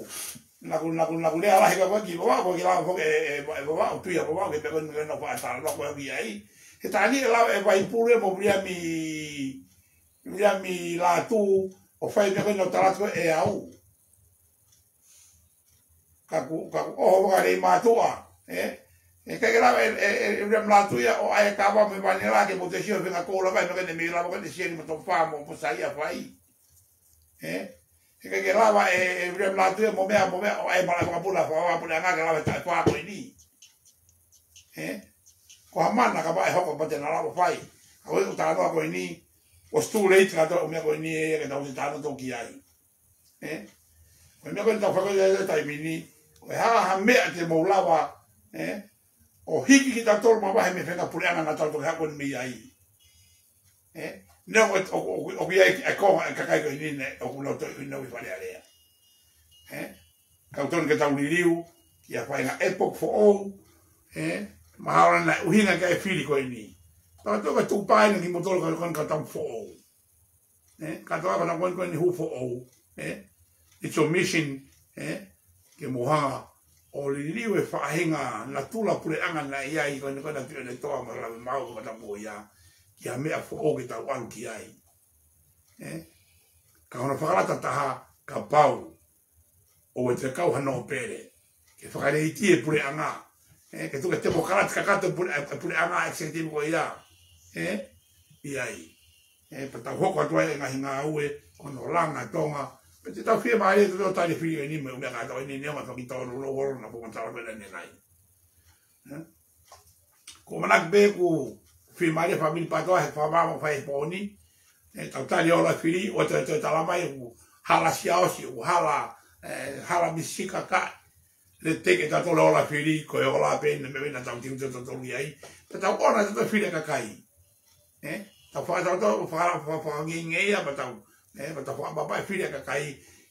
naʻa ku, naʻa ku, naʻa ku lea lahi ka ko ē ki Vavaʻu, ko e kiʻi langa foki ē, ē, ē, Vavaʻu, tui ʻa Vavaʻu, ke pē ko ē naʻa ku faʻa talanoa ko ē ki ai. He taimi ʻe lava ʻe Vaipulu ē mo Viliami, Viliami Lātū, ʻo fai meʻa ko ē naʻa ku tala atu ko ē ʻe au. Ka ku, ka ku ʻoho vaka lei mātuʻa, ē? ʻE ʻikai ke lava ʻe, ʻe, ʻe, ʻe Viliami Lātū ia ʻo ʻai e kava mo e vanila ke mou toe sio he feinga koula kai, meʻa ko ē naʻe mei lava ko ē ʻe Siani mo Tofā mo, mo Saia fai. Ē? ʻE ʻikai ke lava ʻe, ʻe Viliami Lātū ia mo meʻa, mo meʻa, ʻo ʻai e malaʻe fakapuna, fakapuna anga ke lava e taʻefā ko eni. Ē? Ko ha mana ka vaʻe hoko pea te na lava fai. Ka ko e ʻū talanoa ko eni, was too late ka tau meʻa ko eni ē, ke tau te talanoa toki ai. Ē? Ko e meʻa ko eni tau fai ko ē he taimi ni, ko e hā ha meʻa te mou lava, ē? ʻO hiki kitautolu mavahe mei he feinga puleʻanga naʻa tau toki hako ni mei ai. Ē? Neongo ʻoku, ʻoku, ʻoku ʻi ai e konga e kakai ko eni ne, ʻoku nau toki ʻi nau ʻi Fale Alea. Ē? Ka ʻoku totonu ke tau liliu, ki ha faʻahinga epoch foʻou, ē? Mahalo naʻe ʻuhinga ki ai e fili ko eni. Tau toki tuku pē eni kimoutolu ka, ka, ka tau foʻou. Ē? Ka tau ka tau ko eni ko eni hū foʻou. Ē? It's your mission, ē? Ke mou hanga ʻo liliu e faʻahinga natula puleʻanga naʻe ʻi ai ko eni ko ena tui ʻene toa ma lave mau ko tapu ia. Ki ha meʻa foʻou ke tau ʻalu ki ai. Ē? Ka hono fakalata taha, kapau ʻoua te kau ha nōpele ke fakaleitia e puleʻanga. Ē, ke tuku e temokalati kakato e pule-, e puleʻanga executive ko ia. Ē, ʻi ai. Ē, pea tau hoko atu ai e ngaahi ngāue, ko hono langa Tonga. Pea te tau fiemālie ʻo tali e fili eni mo e ʻū meʻa kātoa eni neongo e fakitōnounou holo naʻa ku ʻosi tala ko ena ʻanenai. Ē? Ko e ʻamanaki pē ʻoku fiemālie e fāmili PATOA he fakamaama ʻoku fai he pō ni. Ē, tau tali e ola fili, ʻoua te, te tala mai ʻoku hala Siaosi, ʻoku hala, ē, hala Misi Kaka. Let's take e tautolu ola fili, ko e ola pē eni, meʻa pē naʻa tau tiki te tautolu ʻi ai. Pea tau ʻoua te tau fili e kakai. Ē? Tau faka-, tau, tau faka-, faka-, fakangeingei ia, pea tau, ē, pea tau fakapapauʻi e fili e kakai.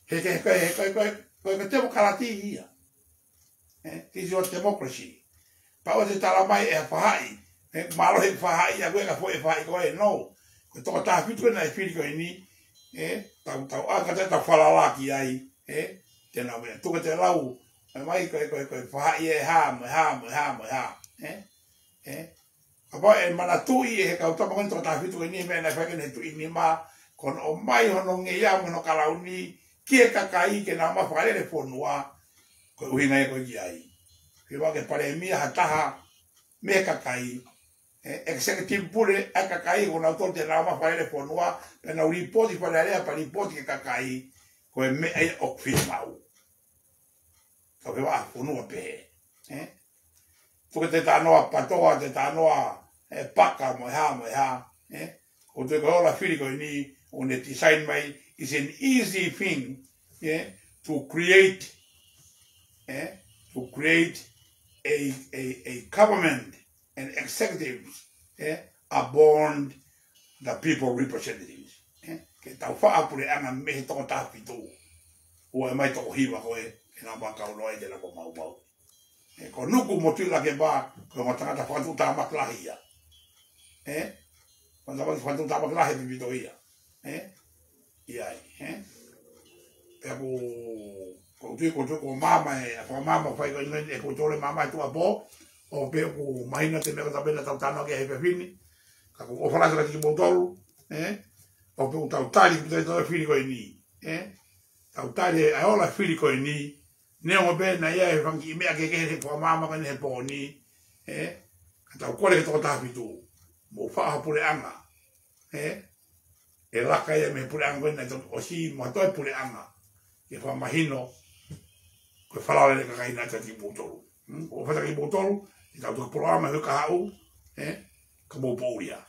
He, he, he, he, ko e, ko e, ko e, ko e temokalati ia. Ē, this is your democracy. Pea ʻoua te tala mai ʻe ha faʻahi, ē, mālohi e faʻahi, ʻa ko e ka foʻi faʻahi ko ē, no. Ko e tokotaha fitu ko ē naʻe fili ko eni, ē, tau, tau ʻā kātoa tau falala ki ai, ē, te nau meʻa. Tuku e lau, ē, mai ko e, ko e, ko e faʻahi ʻe hā, mo e hā, mo e hā, mo e hā, ē, ē. Kapau ʻe manatuʻi ʻe he kau tama ko eni tokotaha fitu ko eni meʻa naʻe fai ko eni he tuʻi nima, ko hono ʻomai hono ngeia mo hono kalauni ki he kakai ke nau ō mai ʻo fakalele e fonua, ko e ʻuhinga ia ko ē ki ai. Fiemaʻu ke palēmia ha taha mei he kakai, ē, executive pule ʻa e kakai, ko nautolu te nau ō mai ʻo fakalele e fonua, pea nau lipooti Fale Alea pea lipooti ki he kakai, ko e meʻa ia ʻoku fiemaʻu. Ka ʻoku fiemaʻu ha fonua pehē. Ē? Tuku e talanoa PATOA, e talanoa, ē, paka mo e hā, mo e hā. Ē? ʻOku ou tui ko e ola fili ko eni, ʻoku ne design mai, is an easy thing. Ē? to create, eh, to create a, a, a government and executives, eh, upon the people representatives. Eh, ke tau faʻa puleʻanga mei he toko taha fitu. ʻOua ʻe ʻomai toko hiva ko ē, ʻe nau makau noa ʻi he lako maumau. Eh, ko Nuku mo Tuʻilakepa, ko e ongo tangata fakatuʻutāmaki lahi ia. Eh, ko e tangata fakatuʻutāmaki lahi ʻaupito ia. Eh, ʻi ai, eh? Pea ʻoku, ʻoku ou tui, ʻoku ou tui ko e maama ē, ʻa e fakamaama ʻoku fai ko eni ʻe he kau tole maama ʻi tuʻa pō, ʻo pea ʻoku mahino atu e meʻa ko ē ʻoku tau pehē naʻa tau talanoa ki ai he efiafi ni, ka ʻoku ou ʻofa lahi atu kiate kimoutolu, eh? ʻO pea ʻoku tau tali, ʻoku tau tali e fili ko eni, eh? Tau tali ʻa e ola e fili ko eni, neongo pē naʻe ʻi ai e fanga kiʻi meʻa kehekehe he fakamaama ko eni he pō ni, eh? Ka tau kole ki he toko taha fitu, mou faʻa puleʻanga, eh? ʻE laka ia mei he puleʻanga ko eni naʻe toki ʻosi mo ha toe puleʻanga. Ke fakamahino, ko e falala ʻa e kakai naʻa tau kiʻi moutolu. Hmm? ʻOfa atu kiate kimoutolu, ʻi heʻetau toki polokalama he kahaʻu, eh? Ka mou poʻuli ia.